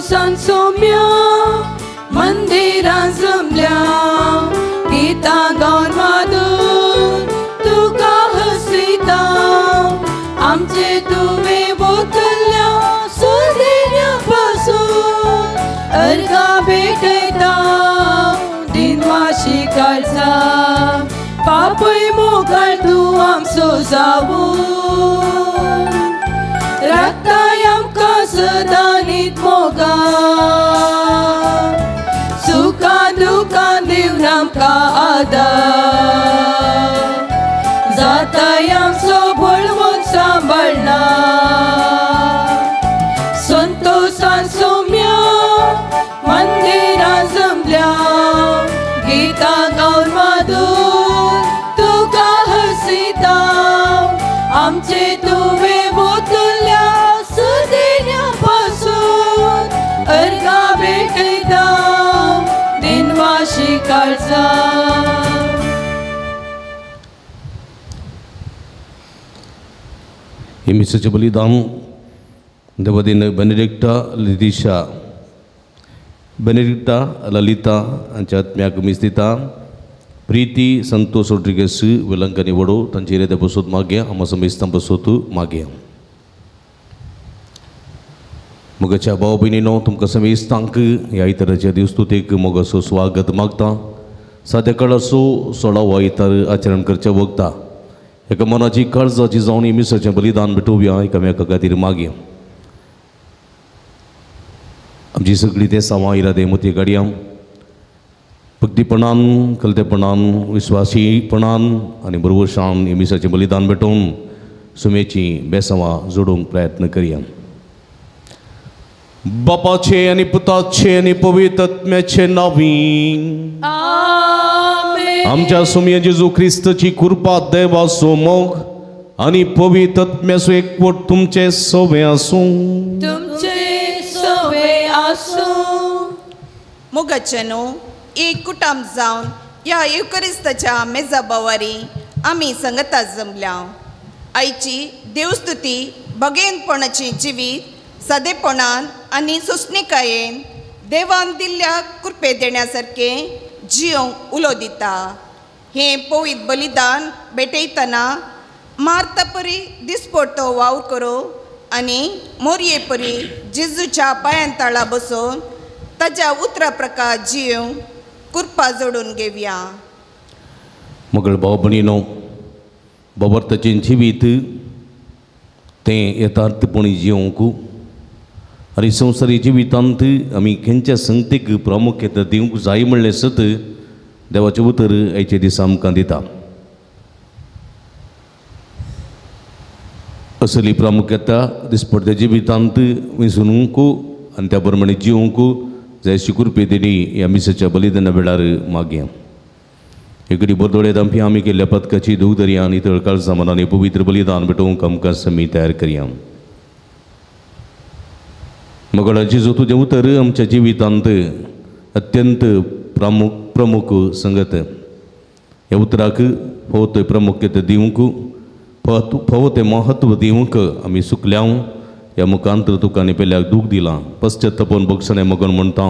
संतोषान सोम्या मंदिरां जमल्या गीतां गावन माधूर तुका हसयता आमचे तुवें वतल्या सुदिन्या पासून अर्घां भेटयता दिनवाशी काळजा पापय मोगाळ तूं आमचो जावूं राखताय आमकां सदां नीत मोगान सुखां दुखां दिवन आमकां आदार जाताय आमचो बळवंत सांबाळना संतोषान सोम्या मंदिरां जमल्या गीतां गावन माधूर तुका हसयता आमचे तुवें वतल्या सुदिन्या पासून अर्घां भेटयता दिनवाशी काळजा. हे मिसाचें बलिदान देवादीन बेनेडिक्टा लिदिशा बेनेडिक्टा ललिता हांच्या आत्म्याक मीस दिता. प्रिती संतोष रोड्रिगस वेलंकनी वडो तांची इराद्या बसोत मागया आमा समेस्तां बसोत मागया. मोगाच्या भाव भयणीनो तुमकां समेस्तांक ह्या आयताराच्या देवस्तुतेक मोगाचो स्वागत मागता. साद्या काळाचो सोळावो आयतार आचरण करचें वगता एका मनाची काळजाची जावन मिसाचें बलिदान भेटोवया एकामेका खातीर मागया. आमची सगळीं ते सावां इरादे मोती गाडयां भक्तीपणान कलतेपणान विश्वासीपणान आनी बरोबरशान मिसाचें बलिदान भेटोवन सुमेची बेसांवां जोडूंक प्रयत्न करया. बापाचे आनी पुताचे आनी पवित्र आत्म्याचे नांवी आमच्या सुमया जेजू क्रिस्तची कृपा देवाचो मोग आनी पवित्र आत्म्याचो एकवट तुमचे सवे आसूं. तुमचे सवे आसूं. मोगाचे न्हू एक कुटाम जावन ह्या युकरिस्ताच्या मेजा बावारी आमी संगता जमल्या. आयची देवस्तुती बगेनपणाची जिवीत सादेपणान आनी सोंसणीकायेन देवान दिल्ल्या कृपे देण्यासारकें जियोंक उलो दिता. हें पवित्र बलिदान भेटयतना मार्ता परी दिसपडतो वावर करूं आनी मोरये परी जेजूच्या पांयां तळा बसून ताज्या उतरा प्रकार जियोंक कृपा जोडून घेवया. मगळ भाव भयणीनो बाबर्ताचें जिवीत तें यथार्थपणी जियोंक आनी संवसारी जिवितांत आमी खंयच्या संगतीक प्रामुख्यता दिवंक जाय म्हणलें सत देवाचें उतर आयचे दिसा आमकां दिता. असली प्रामुख्यता दिसपडत्या जिवितांत विसरूंक आनी त्या प्रमाणे जिवंक जाय अशी कृपे दिली ह्या मिसाच्या बलिदाना वेळार मागया. एकडी बोरदोळे दामपी आमी केल्ल्या पदकाची धूव दर्या आनी तळकाळ सामानांनी पवित्र बलिदान भेटोवंक आमकां समी तयार करया. मगळाची जो तुजें उतर आमच्या जिवितांत अत्यंत प्रमुख संगत ह्या उतराक फावो तें प्रामुख्यता दिवंक फावो तें म्हत्व दिवंक आमी सुकल्या. ह्या मुखांतर तुका आनी पेल्याक दूख दिलां पश्चातापून बक्षणें मगन म्हणटा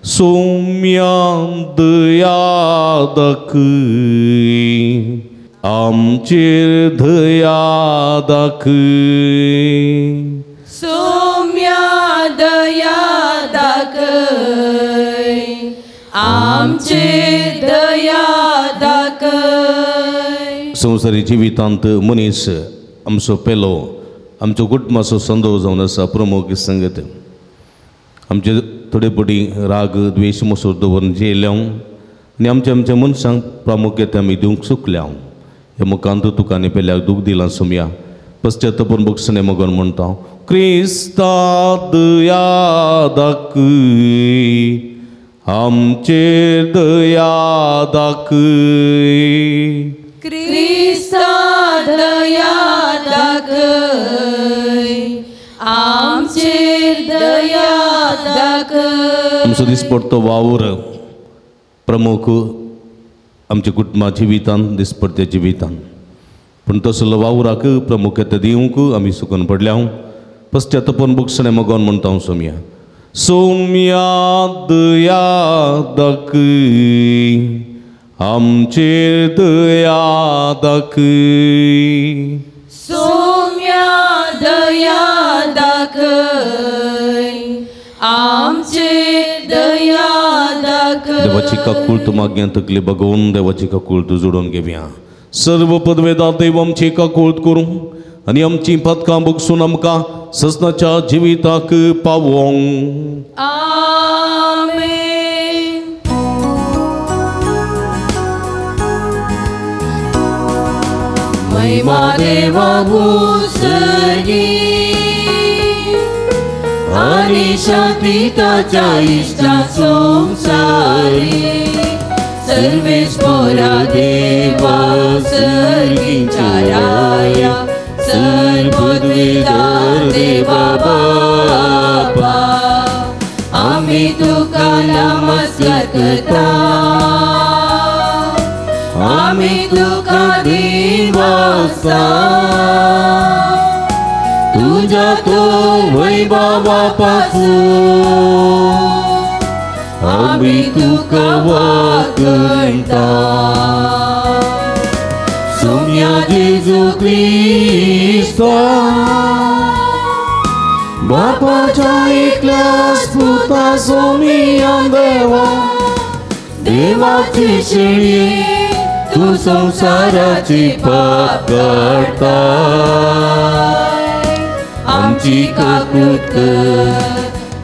सोम्या दया दाखय आमचेर दया दाखय. सोम्या दया दाखय आमचेर दया दाखय. संवसारी जिवितांत मनीस आमचो पेलो आमचो कुटुंबाचो संदो जावन आसा प्रमुख संगत. आमचे थोडे पटी राग द्वेश मसूर दवरून जेयल्या आनी आमच्या आमच्या मनशांक प्रामुख्यता आमी दिवंक चुकल्या. ह्या मुखांत तुका आनी पेल्याक दूख दिलां सोमया पश्चातापून बक्षणें मगन म्हणटा क्रिस्ता दया दाखय आमचेर दया दाखय. क्रिस्ता दया दाखय आमचेर दया दाखय. आमचो दिसपडतो वावर प्रमुख आमच्या कुटुंबा जिवितान दिसपडत्या जिवितान पूण तसलो वावराक प्रामुख्यता दिवंक आमी सुकून पडल्या. पश्चातापून बक्षणें मगोन म्हणटा हांव सोमया सोम्या दया दाखय, आमचेर दया दाखय। सोम्या दया दाखय, आमचेर दया दाखय। देवाची काकूळ मागण्या तकली बघून देवाची काकूळ जोडून घेवया। सर्व पदवेदा देव आमची काकूळ करूं आनी आमची पदकां बगसून आमकां ससनाच्या जिविताक पावोंक। आमेन। महिमा देवाकू सर्गी आनी शांती ताच्या इश्टा संवसारी। सर्वेस्परा देवा सर्गीच्या राया, सर्वद्विदार देवा बापा, आमी तुका नमस्कार करता, आमी तुका दिवासा। तुझ्या तो वैभवा पासून आमी तुका वाकणता। सोम्या जेजू क्रिस्ता बापाच्या एकल्याच पुता सोमिया देवा, देवाची शेळये तूं संवसाराची पाप काडटा। आमची काकूत कर,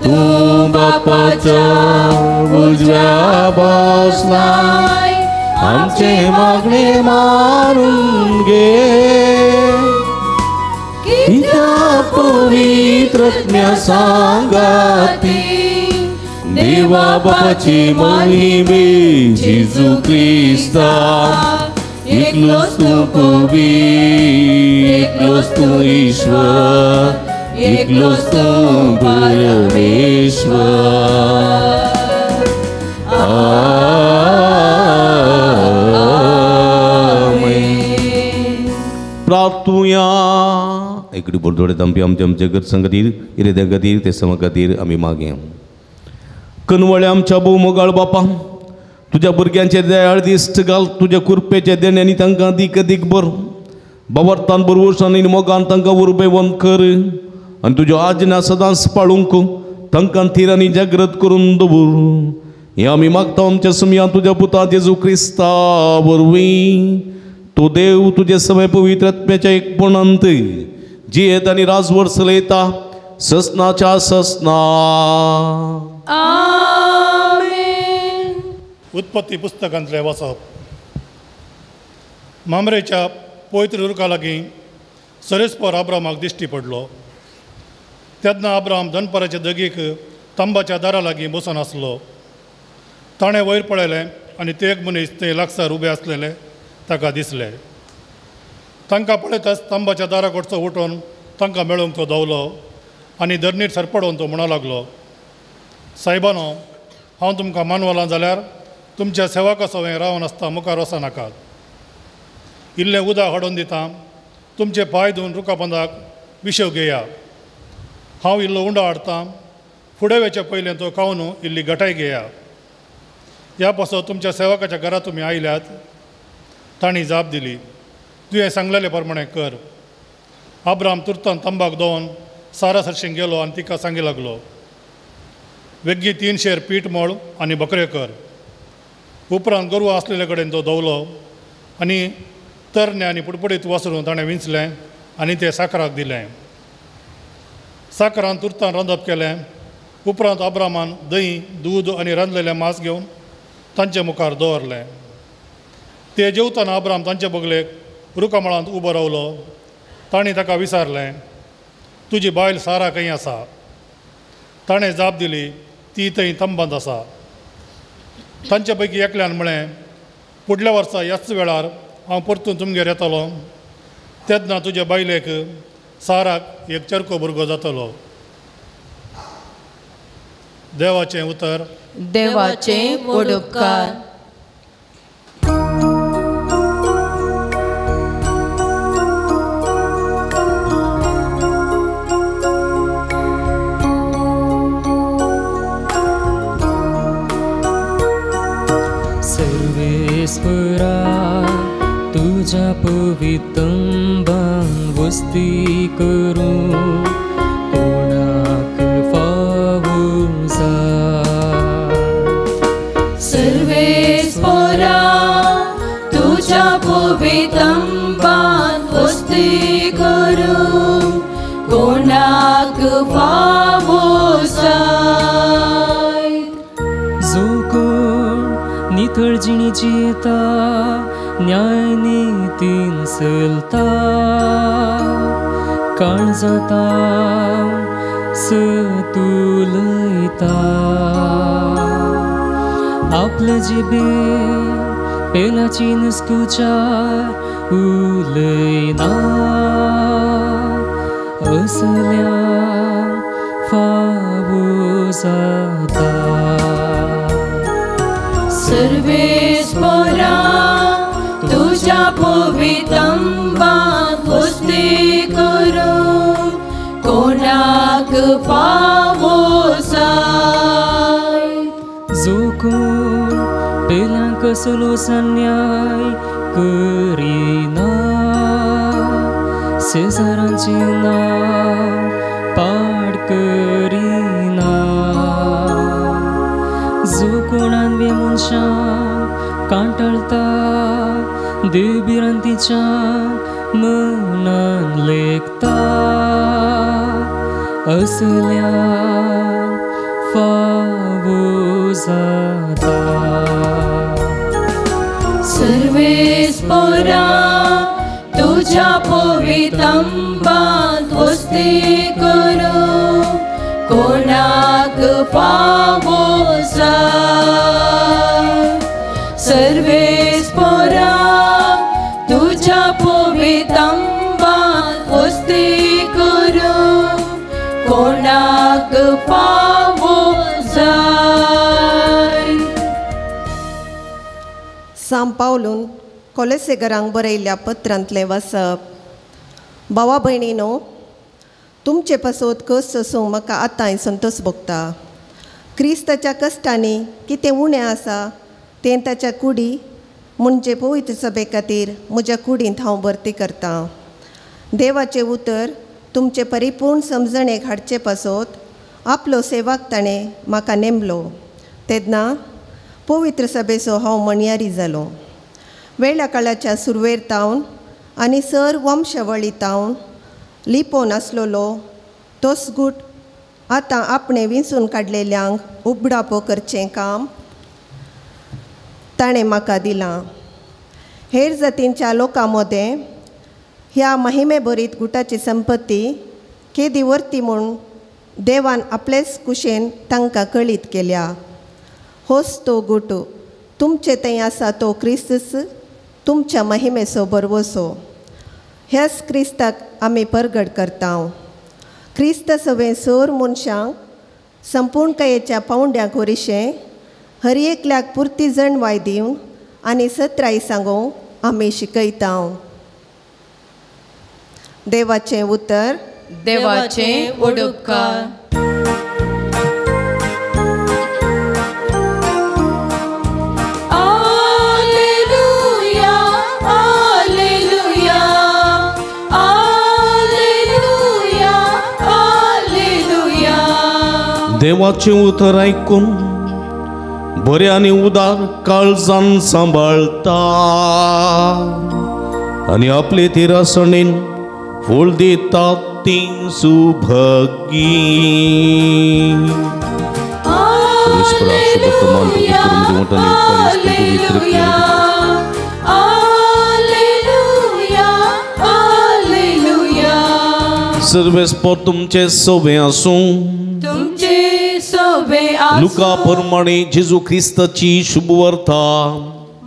तूं बापाच्या उजव्या बसलाय, आमचे मागणे मारून घे। कित्याक पवित्र आत्म्या सांगाती देवा बापाची महिमे जेजू क्रिस्ता, एकलोच तूं कवी, एकलोच तूं ईश्वर, एकलोच तूं परमेश्वर। आमेन। प्रार्थुया। इकडे बोलतोडे तांपी आमचे आमचे गरजां खातीर, इरेद्या खातीर, ते समा खातीर आमी मागया। कनवळे आमच्या भोव मोगाळ बापा, तुज्या भुरग्यांचे दयाळ दिश्ट घाल, तुज्या कुरपेच्या देण्यांनी तांकां दीक दीक भर, बाबर्तान बरवसान आनी मोगान तांकां उर्बेवंत कर आनी तुज्यो आज्ञा सदांच पाळूंक तांकां थीर आनी जागृत करून दवर। हें आमी मागता आमच्या सुमया तुज्या पुता जेजू क्रिस्ता वरवीं। तूं देव तुजे समय पवित्र आत्म्याच्या एकपणांत जियेत आनी राजवट चलयता ससनाच्या ससना। आमेन। उत्पत्ती पुस्तकांतलें वाचप। मामरेच्या पवित्र रुखा लागीं सरेस्पर आब्रामाक दिश्टी पडलो। तेन्ना आब्राम दनपाराचे दगीक तांबाच्या दारा लागीं बसून आसलो। ताणें वयर पळयलें आनी ते एक मनीस थंय लागसार उबे आसलेले ताका दिसले। तांकां पळयताच तांबाच्या दारा कडचो उठून तांकां मेळूंक तो धांवलो आनी धरणीर सरपडोवन तो म्हणूंक लागलो, सायबानो, हांव तुमकां मानवलां जाल्यार तुमच्या सेवका सवें रावन आसता मुखार वचनाकात। इल्लें उदक हाडून दिता, तुमचे पांय धुवन रुखा पोंदाक विशेव घेया। हांव इल्लो उंडो हाडटा, फुडें वचचे पयलें तो खावन इल्ली घटाय घेया। ह्या पासत तुमच्या सेवकाच्या घरा तुमी आयल्यात। तांणी जाप दिली, तुवें सांगलेले प्रमाणें कर। आब्राम तुर्तान तंबाक दोवन सारा सरशीं गेलो आनी तिका सांगी लागलो, वेगळी 3 शेर पीठ मोळ आनी बकरे कर। उपरांत गोरवां आसलेले कडेन तो दवलो आनी तरणे आनी पुडपुडीत वासरून ताणें विंचलें आनी तें साकराक दिलें। साकरान तुर्तान रांदप केलें। उपरांत आब्रामान दही, दूद आनी रांदलेलें मांस घेवन तांचे मुखार दवरलें। ते जेवतना आब्राम तांचे बगलेक रुखामळांत उबो रावलो। तांणी ताका विचारलें, तुजी बायल सारा खंय आसा? ताणें जाप दिली, ती थंय तंबांत आसा। तांचे पैकी एकल्यान म्हळें, फुडल्या वर्सा ह्याच वेळार हांव परतून तुमगेर येतलो, तेन्ना तुजे बायलेक साराक एक चरको भुरगो जातलो। देवाचें उतर। देवाचें वडोपकार। पवितंबान वस्ती करूं कोणाक फावो जाय. सर्वेस्पोरा तुज्या पवितंबान वस्ती करूं कोणाक फावो जाय. जो कोण नितळ जिणी जियेता न्याय नितीन चलता काळजाता सत उलयता आपले जिबे पेलाची नुस्कुचार उलयना असल्या फावो जाता. सर्वेस्पोरा तुज्या पवितंबान वस्ती करूं कोणाक फावो जाय. जो कोण पेल्यांक कसलोच अन्याय करिना शेजारांचें नांव पाड करिना जो कोण आनवे मनशांक कांटाळता देव भिरांतीच्या मनान लेखता असल्या फावो जाता. सर्वेस्पोरा तुज्या पवितंबान वस्ती करूं कोणाक फावो जाय. सर्वेस्पोरा तुज्या पवितंबान वस्ती करूं कोणाक फावो जाय. सांव पावलून कोलेसेगरांक बरयल्ल्या पत्रांतलें वाचप. भावा भयणीनो, तुमचे पासत कश्ट सोसूंक म्हाका आतांय संतोश भोगता. क्रिस्ताच्या कश्टांनी कितें उणें आसा तें ताच्या कुडी म्हणजे पवित्र सभे खातीर म्हज्या कुडींत हांव भरती करतां. देवाचें उतर तुमचे परिपूर्ण समजणेक हाडचे पासत आपलो सेवाक ताणें म्हाका नेमलो तेन्ना पवित्र सभेचो हांव म्हणयारी जालो. वेळा काळाच्या सुरवेर तावन आनी सर वंशावळी तावन लिपोवन आसलेलो तोच गूट आतां आपणें विंचून काडलेल्यांक उबडापो करचें काम ताणें म्हाका दिलां. हेर जातींच्या लोकां मदें ह्या महिमे भरीत गुटाची संपत्ती केदी वर्ती म्हूण देवान आपलेच कुशेन तांकां कळीत केल्या. होच तो गुट तुमचे थंय आसा तो क्रिस्तच तुमच्या महिमेचो भरवसो. ह्याच क्रिस्ताक आमी परगट करता. क्रिस्त सवें सर मनशांक संपूर्णकायेच्या पावंड्याक वरिशें हर एकल्याक पुरती जणवाय दिवन आनी सत्राय सांगूंक आमी शिकयता. देवाचें उतर. देवाचें वडुपकार. आलेलुया आलेलुया आलेलुया आलेलुया. देवाचें उतर आयकून बरें आनी उदार काळजान सांबाळता आनी आपले तिरासणेन फूल दिता ती सुभगी. आलेलुया आलेलुया आलेलुया. सर्वेस्पोर तुमचे सोबे आसूं. तुमचे सोबे आसूं. लुका प्रमाणे जेजू क्रिस्ताची शुभवार्ता.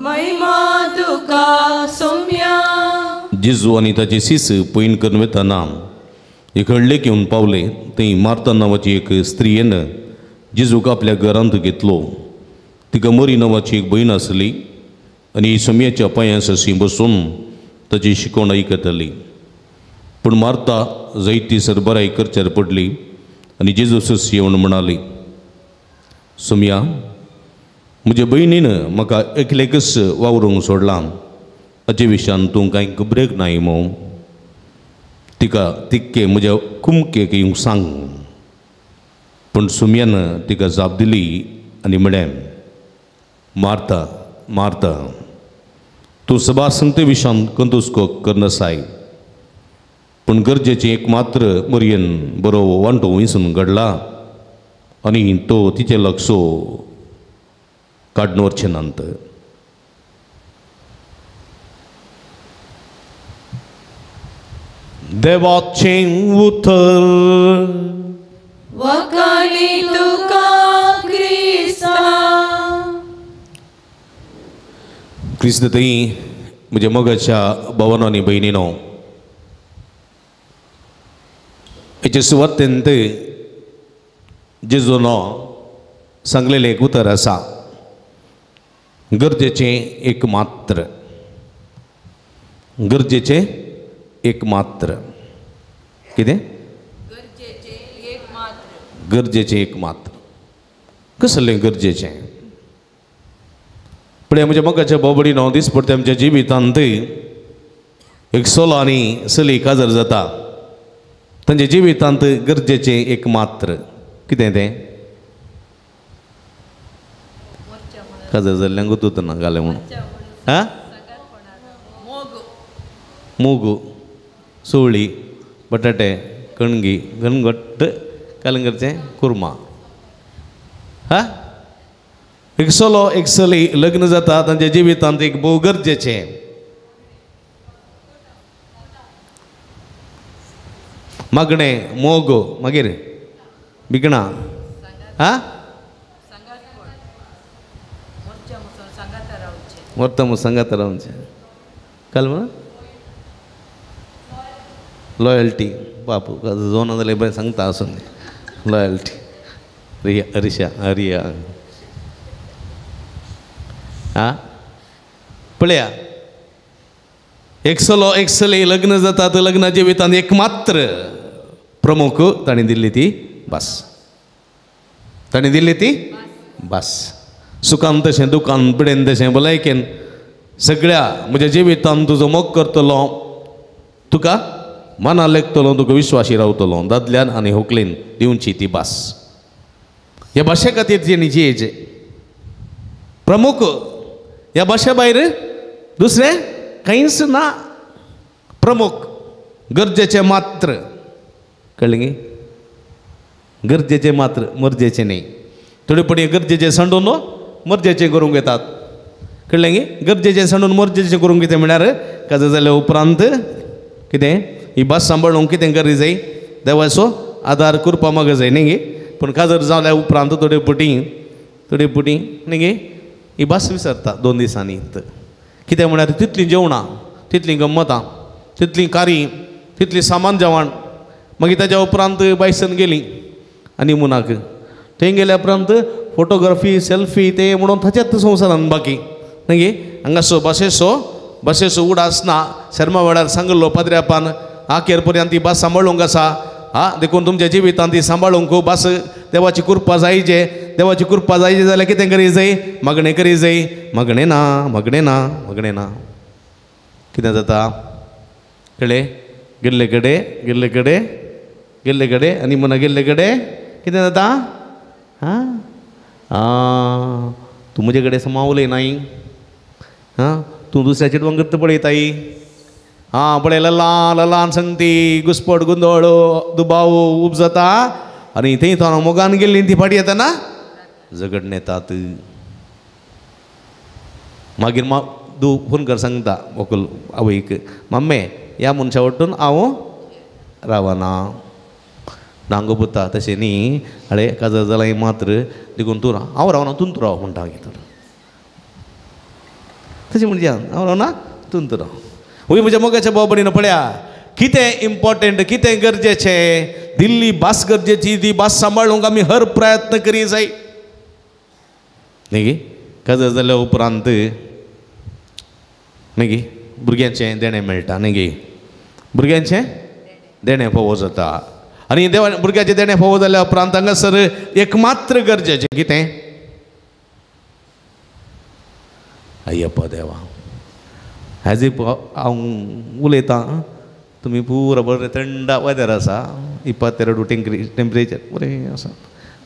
महिमा तुका सोम्या. जेजू आनी ताचे शिस पयण करून वतना एक हडलेक येवन पावले. थंय मार्ता नांवाची एक स्त्रियेन जेजूक आपल्या घरांत घेतलो. तिका मरी नांवाची एक भयण आसली आनी सोम्याच्या पांयां सशी बसून ताची शिकवण आयकताली. पूण मार्ता जैती सरबराय करच्यार पडली आनी जेजू सशी येवन म्हणाली, सोम्या, म्हजे भयणीन म्हाका एकलेकच वावरूंक सोडलां, हाचे विशयान तूं कांय खबरेक नाय मो तिका तिक्के म्हज्या कुमकेक येवंक सांग. पूण सुमयान तिका जाप दिली आनी म्हळें, मार्ता मार्ता, तूं सभा संगते विशयान कंतुस्को करनसाय, पूण गरजेचें एक मात्र मरयेन बरो वांटो विसून घडला आनी तो तिचें लक्षो काडून व्हरचें नात. देवाचें उतर. वखाणी तुका क्रिस्ता. क्रिस्त थंय म्हज्या मोगाच्या भावानो आनी भयणीनो, हेचे सुवातेंत जेजून सांगलेलें एक उतर आसा, गरजेचें एक मात्र, गरजेचें एक मात्र. कितें? गरजेचें एक मात्र. कसलें गरजेचें? पळय म्हज्या मोगाच्या भाव भयणीनो, दीस पडटा आमच्या जिवितांत एक चलो आनी चली काजार जाता, तांच्या जिवितांत गरजेचें एक मात्र. कितें तें? काजार जाल्ल्यांक गुतूत ना घालें म्हणून. आं, मूग, सोळी, बटाटे, कणगी, गणगट्ट, कालंगरचें कुर्मा. हा, एक चलो एक चली लग्न जाता, तांच्या जिवितांत एक भोव गरजेचें. मागणें, मोग, मागीर बिकणां. हा, व्हरता म्हूण सांगात रावचें. काल म्हणून लॉयल्टी. बापू जोन जाल्यार बरें सांगता आसून. लॉयल्टी. रिया, रिशा, रिया. आं, पळया, एक चलो एक चली लग्न जातात, लग्ना जिवितांत एक मात्र प्रमुख ताणें दिल्ली ती भास, ताणें दिल्ली ती भास. सुखान तशें, दुखान, पिडेन तशें, भलायकेन, सगळ्या म्हज्या जिवितांत तुजो मोग करतलो, तुका मना लेखतलो, तुका विश्वासी रावतलो, दादल्यान आनी होकलेन दिवची ती भास. ह्या भाशे खातीर तेणी जियेचें प्रमुख. ह्या भाशे भायर दुसरें कांयच ना. प्रमुख गरजेचें मात्र. कळ्ळें गी? गरजेचें मात्र, मर्जेचें न्ही. थोडे पडी गरजेचें सांडून मर्जेचें करूंक येतात. कळ्ळें गी? गरजेचें सांडून मर्जेचें करूंक कितें म्हळ्यार काजार जाल्या उपरांत कितें ही भास सांबाळूंक कितें करी जाय, देवाचो आदार करपा मागो जाय न्ही गे. पूण काजार जाल्या उपरांत थोडे पटी थोडे पटी न्ही गे ही भास विसरता 2 दिसांनी. कितें म्हळ्यार तितलीं जेवणां, तितलीं गम्मतां, तितलीं कारी, तितलीं सामान जेवण. मागीर ताज्या उपरांत बायसन गेलीं आनी मुनाक थंय गेल्या उपरांत फोटोग्राफी, सेल्फी ते म्हणून ताच्याच संवसारान बाकी न्ही गे. हांगासो भाशेचो भाशेचो उडास ना. शर्मा वेळार सांगलो पाद्र्यापान, आखेर पर्यंत ती भास सांबाळूंक आसा. हा, देखून तुमच्या जिवितांत ती सांबाळूंक भास देवाची कृपा जायचे. देवाची कृपा जायची जाल्यार कितें करी जाय? मागणें करी जाय. मागणें ना, मागणें ना, मागणें ना, कितें जाता? कळ्ळें? गेल्ले कडेन गेल्ले कडेन गेल्ले कडेन आनी मना गेल्ले कडेन कितें जाता? आं आं, तूं म्हजे कडेन समावलें नाय. आं, तूं दुसऱ्या चेडवांक करता पळयताय. आं, पळय ललान ललान संगती, घुसपट, गोंदळ, दुबाव उब जाता आनी थंय तो मोगान गेल्ली ती फाटी येतना झगडणें येतात. मागीर मा दू फोन कर सांगता व्हंकल आवयक, मम्मे ह्या मनशा वटून हांव रावना. नांगो पुता तशें न्ही, आळे काजार जालां मात्र देखून तूं राव, हांव रावना, तूं राव म्हणटा. मागीर तशें म्हणजे हांव रावना, तूं राव. वय म्हज्या मोगाच्या भाव भयणीनो, पळया कितें इम्पॉर्टंट, कितें गरजेचें. दिल्ली भास गरजेची, ती भास सांबाळूंक आमी हर प्रयत्न करी जाय न्ही गे. काजार जाल्या उपरांत न्ही गे भुरग्यांचें देणें मेळटा न्ही गे, भुरग्यांचें देणें फावो जाता. आनी देवा भुरग्याचें देणें फावो जाल्या उपरांत हांगासर एक मात्र गरजेचें कितें? अय्यप्पा देवा, एज if हांव उलयतां तुमी पुरो बरें थंड वेदर आसा 22 टेम्परेचर बरें आसा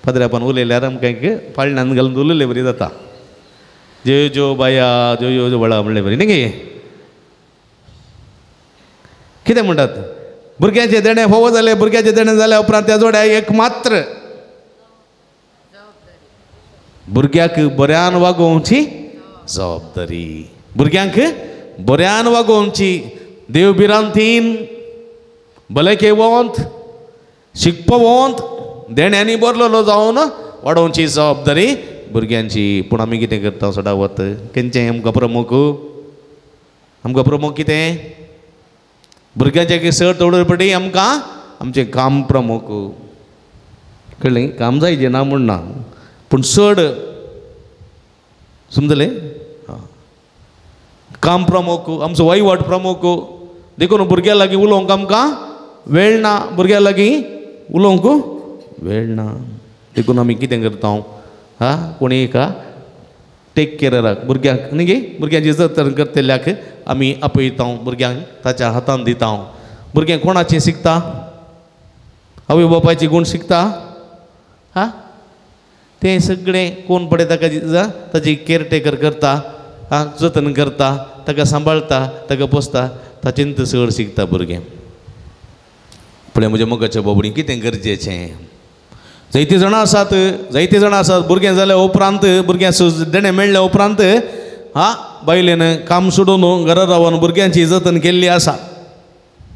पदरापान उलयल्यार आमकां एक पाळण्यान घालून उलयले बरी जाता ज्यो ज्यो बाया ज्यो ज्यो ज्यो बळा म्हणले बरी न्ही गे कितें म्हणटात भुरग्यांचें देणें फोवो जालें भुरग्याचें देणें जाल्या उपरांत त्या जोड्या एक मात्र भुरग्याक बऱ्यान वागोवची जबाबदारी भुरग्यांक बऱ्यान वागोवची देव भिरांतीन भलायकेवंत शिकपवंत देण्यांनी बरलेलो जावन वाडोवची जबाबदारी भुरग्यांची पूण आमी कितें करता सदांच खंयचें आमकां प्रमुख आमकां प्रमुख कितें भुरग्यांचे चड थोडे पटी आमकां आमचें काम प्रमुख कळ्ळें काम जायचें ना म्हूण ना पूण चड समजलें काम प्रमुख आमचो वहिवाट प्रमुख देखून भुरग्यां लागीं उलोवंक आमकां वेळ ना भुरग्यां लागीं उलोवंक वेळ ना देखून आमी कितें करता हा कोणी एका टेक केअराक भुरग्यांक न्ही गे भुरग्यांची जतन करतल्याक आमी आपयता भुरग्यांक ताच्या हातान दिता भुरगें कोणाचें शिकता आवय बापायची गुण शिकता हा तें सगळें कोण पळय ताका ताची केअरटेकर करता हा जतन करता ताका सांबाळटा ताका पोसता ताचेन चड शिकता भुरगें पळय म्हज्या मोगाच्या बाबडी कितें गरजेचें जायतीं जाणां आसात जायतीं जाणां आसात भुरगें जाल्या उपरांत भुरग्यां देणें मेळ्ळ्या उपरांत हा बायलेन काम सोडून घरा रावन भुरग्यांची जतन केल्ली आसा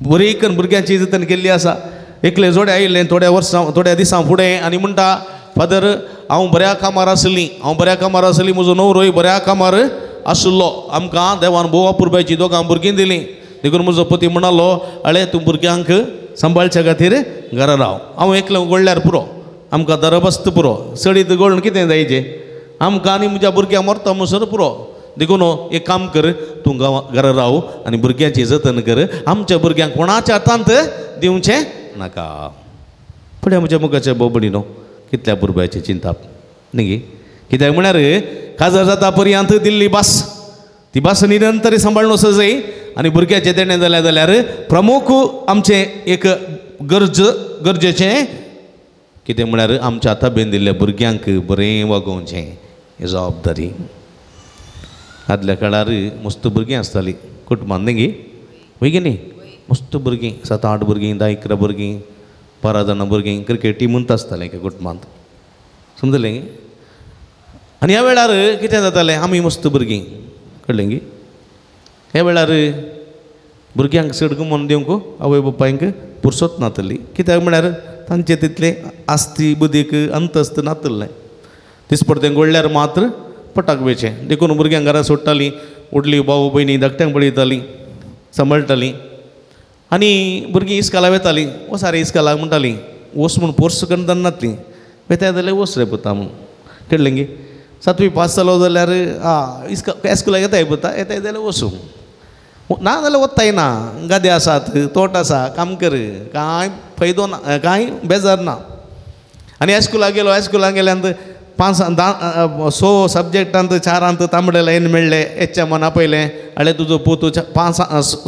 बरी करून भुरग्यांची जतन केल्ली आसा एकले जोडे आयिल्लें थोड्या वर्सां थोड्या दिसां फुडें आनी म्हणटा फादर हांव बऱ्या कामार आसली हांव बऱ्या कामार आसली म्हजो न्हवरोय बऱ्या कामार आशिल्लो आमकां देवान भोव अपुरबायची दोगां भुरगीं दिलीं देखून म्हजो पती म्हणालो अळे तूं भुरग्यांक सांबाळच्या खातीर घरा राव हांव एकलें उगडल्यार पुरो आमकां दरबस्त पुरो सडीत गळून कितें जायचें आमकां आनी म्हज्या भुरग्यांक मरता म्हणसर पुरो देखून एक काम कर तूं गांवा घरा राव आनी भुरग्यांची जतन कर आमच्या भुरग्यांक कोणाच्या हातांत दिवचें नाका पळय म्हज्या मुखाच्या बोबडी न्हू कितल्या भुरग्याचें चिंताप न्ही गे कित्याक म्हळ्यार काजार जाता पर्यंत दिल्ली भास ती भास निरंतर सांबाळून वचूंक जाय आनी भुरग्याचें देणें जालें जाल्यार प्रमुख आमचें एक गरज गरजेचें कितें म्हळ्यार आमच्या ताबेन दिल्ल्या भुरग्यांक बरें वागोवचें ही जबाबदारी आदल्या काळार मस्त भुरगीं आसतालीं कुटुंबान न्ही गे वय गे न्ही मस्त भुरगीं 7 8 भुरगीं 10 11 भुरगीं 12 जाणां भुरगीं क्रिकेट टिमूंत आसतालें एका कुटुंबांत समजलें गे आनी ह्या वेळार कितें जातालें आमी मस्त भुरगीं कळ्ळें गे ह्या वेळार भुरग्यांक चड गुमोवन दिवंक आवय बापायंक पुरसोत नातली कित्याक म्हळ्यार तांचे तितलें आस्ती बुदीक अंतस्त नातलें दिसपडतें गोडल्यार मात्र पटाक वेचें देखून भुरग्यांक घरा सोडटालीं व्हडलीं भाव भयणी धाकट्यांक पळयतालीं सांबाळटालीं आनी भुरगीं इस्काला वेतालीं वस रे इस्कालाक म्हणटालीं वस म्हूण फोर्स करून नातलीं वेताय जाल्यार वस रे पुता म्हूण कळ्ळें गे 7वी पास जालो जाल्यार आ इस्कुलाक येताय पुता येताय जाल्यार वसूं ना जाल्यार वताय ना गादे आसात तोट आसा काम कर कांय फायदो ना कांय बेजार ना आनी हायस्कुलाक गेलो हायस्कुलाक गेल्यान 5 6 सब्जेक्टांत 4 तांबडे लायन मेळ्ळे एच एमान आपयलें अळे तुजो पूत 5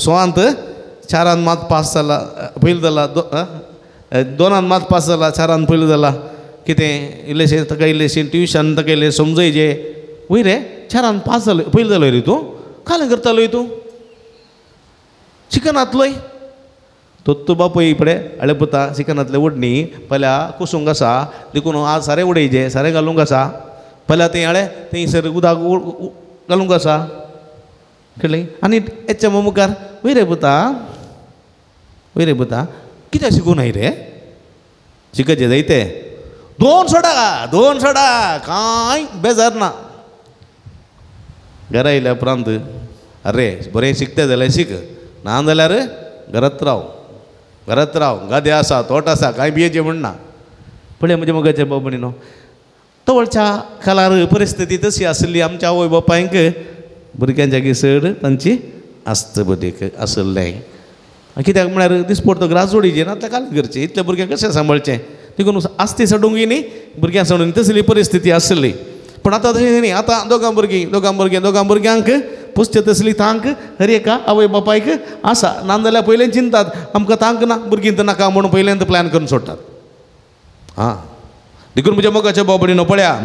6 4 मात पास जाला पयलो जाला 2 मात पास जाला 4 पयलो जाला कितें इल्लेशें ताका इल्लेशें ट्युशन ताका इल्लें समजयचें वय रे 4 पास जालो पयलो जालो रे तूं कालें करतालोय तूं शिकनातलोय तो बापूय पळय अळे पुता शिकनातले ओडणी पल्या कुसूंक आसा देखून आज सारें उडयचें सारें घालूंक आसा पल्या तें अळे थंयसर उदक घालूंक आसा कळ्ळें आनी एच एम मुखार वय रे पुता वय रे पुता कित्याक शिकूं नाय रे शिकचें जायते 2 सोडा 2 सोडा कांय बेजार ना घरा येयल्या उपरांत अरे बरें शिकता जाल्यार शीक ना जाल्यार घरात राव घरात राव गादे आसा तोट आसा कांय भियेचें म्हण ना पळय म्हज्या मोगाच्या भाव भयणीनो तवळच्या काळार परिस्थिती तशी आसली आमच्या आवय बापायंक भुरग्यांच्या चड तांची आस्त बदीक आसलें कित्याक म्हळ्यार दिसपडतो ग्रास जोडीचे ना काल करचें इतल्या भुरग्यांक कशें सांबाळचें देखून आस्ती सोडूंक न्ही भुरग्यां सोडून तसली परिस्थिती आसली पूण आतां तशें न्ही आतां दोगां भुरगीं दोगां भुरगीं दोगां भुरग्यांक पोसचे तसली तांक हर एका आवय बापायक आसा. नाजाल्यार पयलें चिंतात आमकां तांक ना, भुरगीं तर नाका म्हणून पयल्यान प्लॅन करून सोडटात. आं, देखून म्हज्या मोगाच्या बाबडीनो पळया,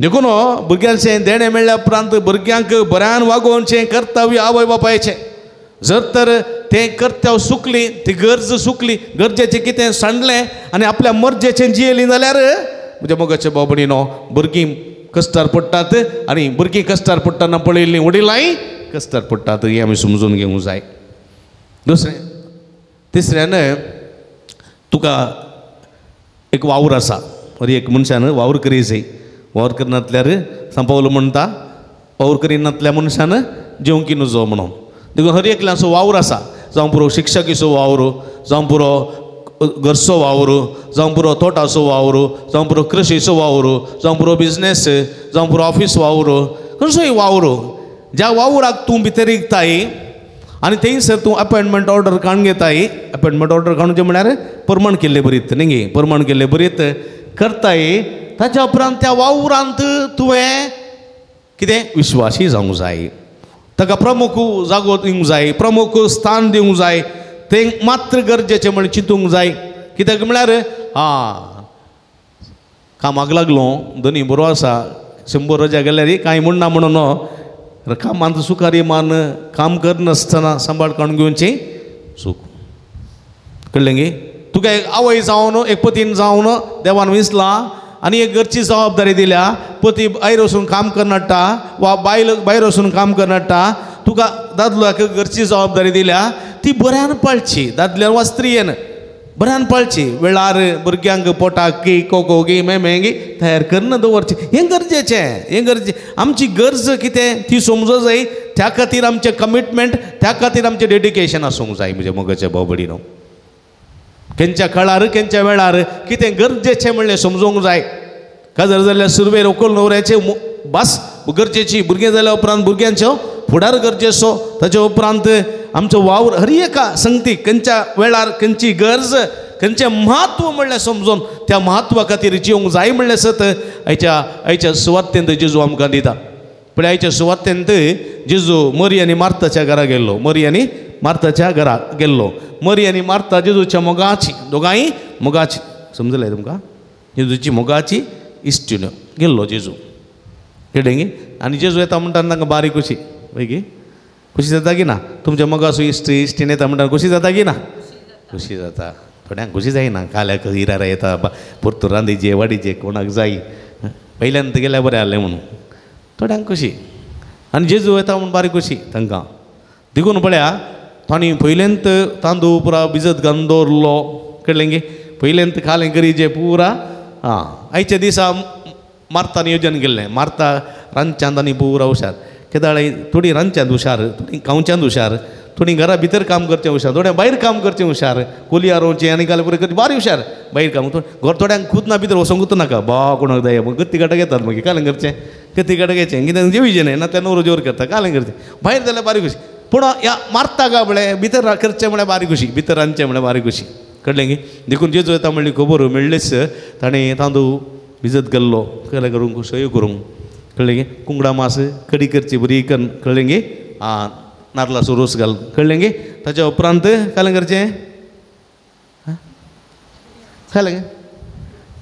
देखून भुरग्यांचें देणें मेळ्ळ्या उपरांत भुरग्यांक बऱ्यान वागोवचें कर्तव्य आवय बापायचें. जर तर तें कर्तव्य चुकली, ती गरज चुकली, गरजेचें कितें सांडलें आनी आपल्या मर्जेचें जियेलीं जाल्यार म्हज्या मोगाच्या बाबडीनो भुरगीं कश्टार पडटात आनी भुरगीं कश्टार पडटना पळयल्लीं वडिलांय कश्टार पडटात, हें आमी समजून घेवंक जाय. दुसरें तिसऱ्यान तुका एक वावर आसा, एक मनशान वावर करी जाय. वावर करनातल्यार सांपावलो म्हणटा वावर करिनातल्या मनशान जेवंकी नुजो म्हणून. देखून हर एकल्याचो वावर आसा, जावं पुरो शिक्षकीचो वावर, जावं पुरो घरचो वावर, जावं पुरो तोटाचो वावर, जावं पुरो कृशीचो वावर, जावं पुरो बिजनेस, जावं पुरो ऑफीस वावर, खंयचोय वावर ज्या वावराक तूं भितर रिगताय आनी थंयसर तूं अपॉयंटमेंट ऑर्डर काडून घेताय. अपॉयंटमेंट ऑर्डर काडून म्हळ्यार परमाण केल्ले बरीत न्ही, परमाण केल्ले बरीत करताय. ताच्या उपरांत त्या वावरांत तुवें कितें विश्वासी जावंक जाय, ताका प्रमुख जागो दिवंक जाय, प्रमुख स्थान दिवंक जाय, तें मात्र गरजेचें म्हण चिंतूंक जाय. कित्याक म्हळ्यार आं कामाक लागलो धनी बरो आसा, 100 रजा गेल्यार कांय म्हणना म्हणून कामांत सुखारी मान काम करनासतना सांबाळ काडून घेवची चूक. कळ्ळें गे? तुका एक आवय जावन एक पतीन जावन देवान विसलां आनी एक घरची जबाबदारी दिल्या. पती भायर वचून काम करनाटा वा बायल भायर वचून काम करनाटा, तुका दादल्याक घरची जबाबदारी दिल्या ती बऱ्यान पाळची, दादल्यान वा स्त्रियेन बऱ्यान पाळची. वेळार भुरग्यांक पोटाक की कोको गी मेमे गी तयार करून दवरचें, हें गरजेचें. हें गरजे आमची गरज कितें ती समजूं जाय, त्या खातीर आमचें कमिटमेंट, त्या खातीर आमचें डेडिकेशन आसूंक जाय. म्हज्या मोगाच्या बाबडीनो, खंयच्या काळार खंयच्या वेळार कितें गरजेचें म्हणलें समजूंक जाय. काजार जाल्यार सुरवेर व्हंकल न्हवऱ्याचें भास गरजेची, भुरगें जाल्या उपरांत भुरग्यांचो फुडार गरजेचो, ताच्या उपरांत आमचो वावर हर एका संगती खंयच्या वेळार खंयची गरज खंयचें म्हत्व म्हणलें समजून त्या म्हत्वा खातीर जिवंक जाय म्हणलें सत आयच्या आयच्या सुवातेंत जेजू आमकां दिता. पळय आयच्या सुवातेंत जेजू मरी आनी मार्ताच्या घरा गेल्लो, मरी आनी मार्ताच्या घरा गेल्लो. मरी आनी मार्ता जेजूच्या मोगाची, दोगांय मोगाची, समजलें तुमकां? जेजूची मोगाची इश्टिण्यो गेल्लो जेजू. कळ्ळें गी? आनी जेजू येता म्हणटा तांकां बारीक खुशी, वय गी? खुशी जाता की ना? तुमच्या मोगाचो इश्ट इश्टीण येता म्हणटा खुशी जाता की ना? खुशी जाता. थोड्यांक खुशी जायना, काल्याक इरारा येता परतून रांदीचे वाडीचे कोणाक जाय पयल्यान गेल्यार बरें जालें म्हणून थोड्यांक खुशी. आनी जेजू येता म्हूण बारीक खुशी तांकां. देखून पळया तांणी पयल्यांत तांदूळ पुरा भिजत घालून दवरलो, कळ्ळें गे? पयल्यांत खालें करीचें पुरा. आं, आयच्या दिसा मार्ता नियोजन केल्लें. मार्ता रांदच्यांत आनी पुरा हुशार, केदाळे थोडी रांदच्यांत हुशार, थोडी खावच्यांत हुशार, थोडी घरा भितर काम करचें हुशार, थोड्या भायर काम करचें हुशार, कोलयार रोवचें आनी काल पुरो करचें बारी हुशार भायर काम. घर थोड्यांक खुद भितर वचोंकूच नाका, बा कोणाक जाय गत्ती काटा घेतात मागीर कालें करचें, गत्ती काटा घेचें कितें जेवचें न्हय ना त्या नवरो जोर करता, कालें करचें भायर जाल्यार बारी खुशी. पूण ह्या मारता काय म्हळें भितर करचें म्हळ्यार बारी खुशी, भितर रांदचें म्हळ्यार बारी खुशी. कळ्ळें गी? देखून जेजू येता म्हणली खबर मेळ्ळीच ताणें तांदूळ भिजत गेल्लो कलें करूंक सोय करूंक. कळ्ळें गे? कुंगडा मास कडी करची बरी करून, कळ्ळें गे? आं, नारलाचो रोस घाल, कळ्ळें गे? ताच्या उपरांत कालें करचें, खालें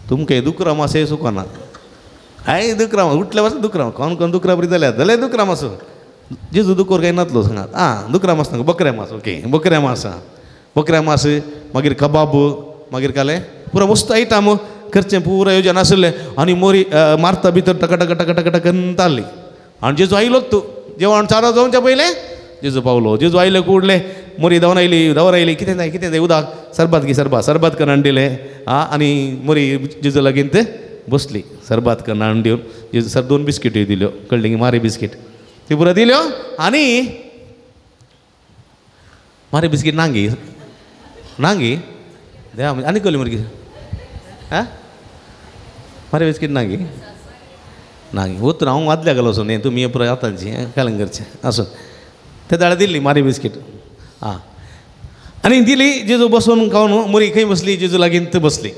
तुमकां दुकरा मास सुकना. हांवें दुकरा उठल्या पासून दुकरा कोण कोण दुकरा बरी जाल्यार जाल्यार दुकरा मास जेजू दुकोर काय नातलो सांगात. आं, दुकरा मास नाका, बकऱ्या मास. ओके, बकऱ्या मास. आं, बकऱ्या मास मागीर कबाब, मागीर कालें पुरा वस्तू आयटम करचें पुरा योजन आसलें. आनी मोरी मारता भितर टका टका टका टका टका ताल्ली. आनी जेजू आयलोच तूं जेवण चारो जावच्या पयलें जेजू पावलो. जेजू आयले कुडले मोरी धांवन आयली, धांवन आयली, कितें जाय कितें जाय, उदक सरबात घे, सरबात सरबात करून हाडून दिलें. आं, आनी मोरी जेजू लागीं ते बसली, सरबात करून हाडून दिवन जेजू सर 2 बिस्किट्यो दिल्यो, कळ्ळें की? मारी बिस्कीट ती पुरो दिल्यो. आनी मारी बिस्कीट नांगी नांगी देवा आनी कसली मुरगी आं, मारी बिस्कीट नांगी नांगी वतून हांव आदल्या गेलो वचून न्ही तुमी पुरो आतांची कालें करचें आसूं ते दाळ दिल्ली मारी बिस्कीट. आं, आनी दिली जेजू बसून खावन मोरी खंय बसली? जेजू लागीं बसली.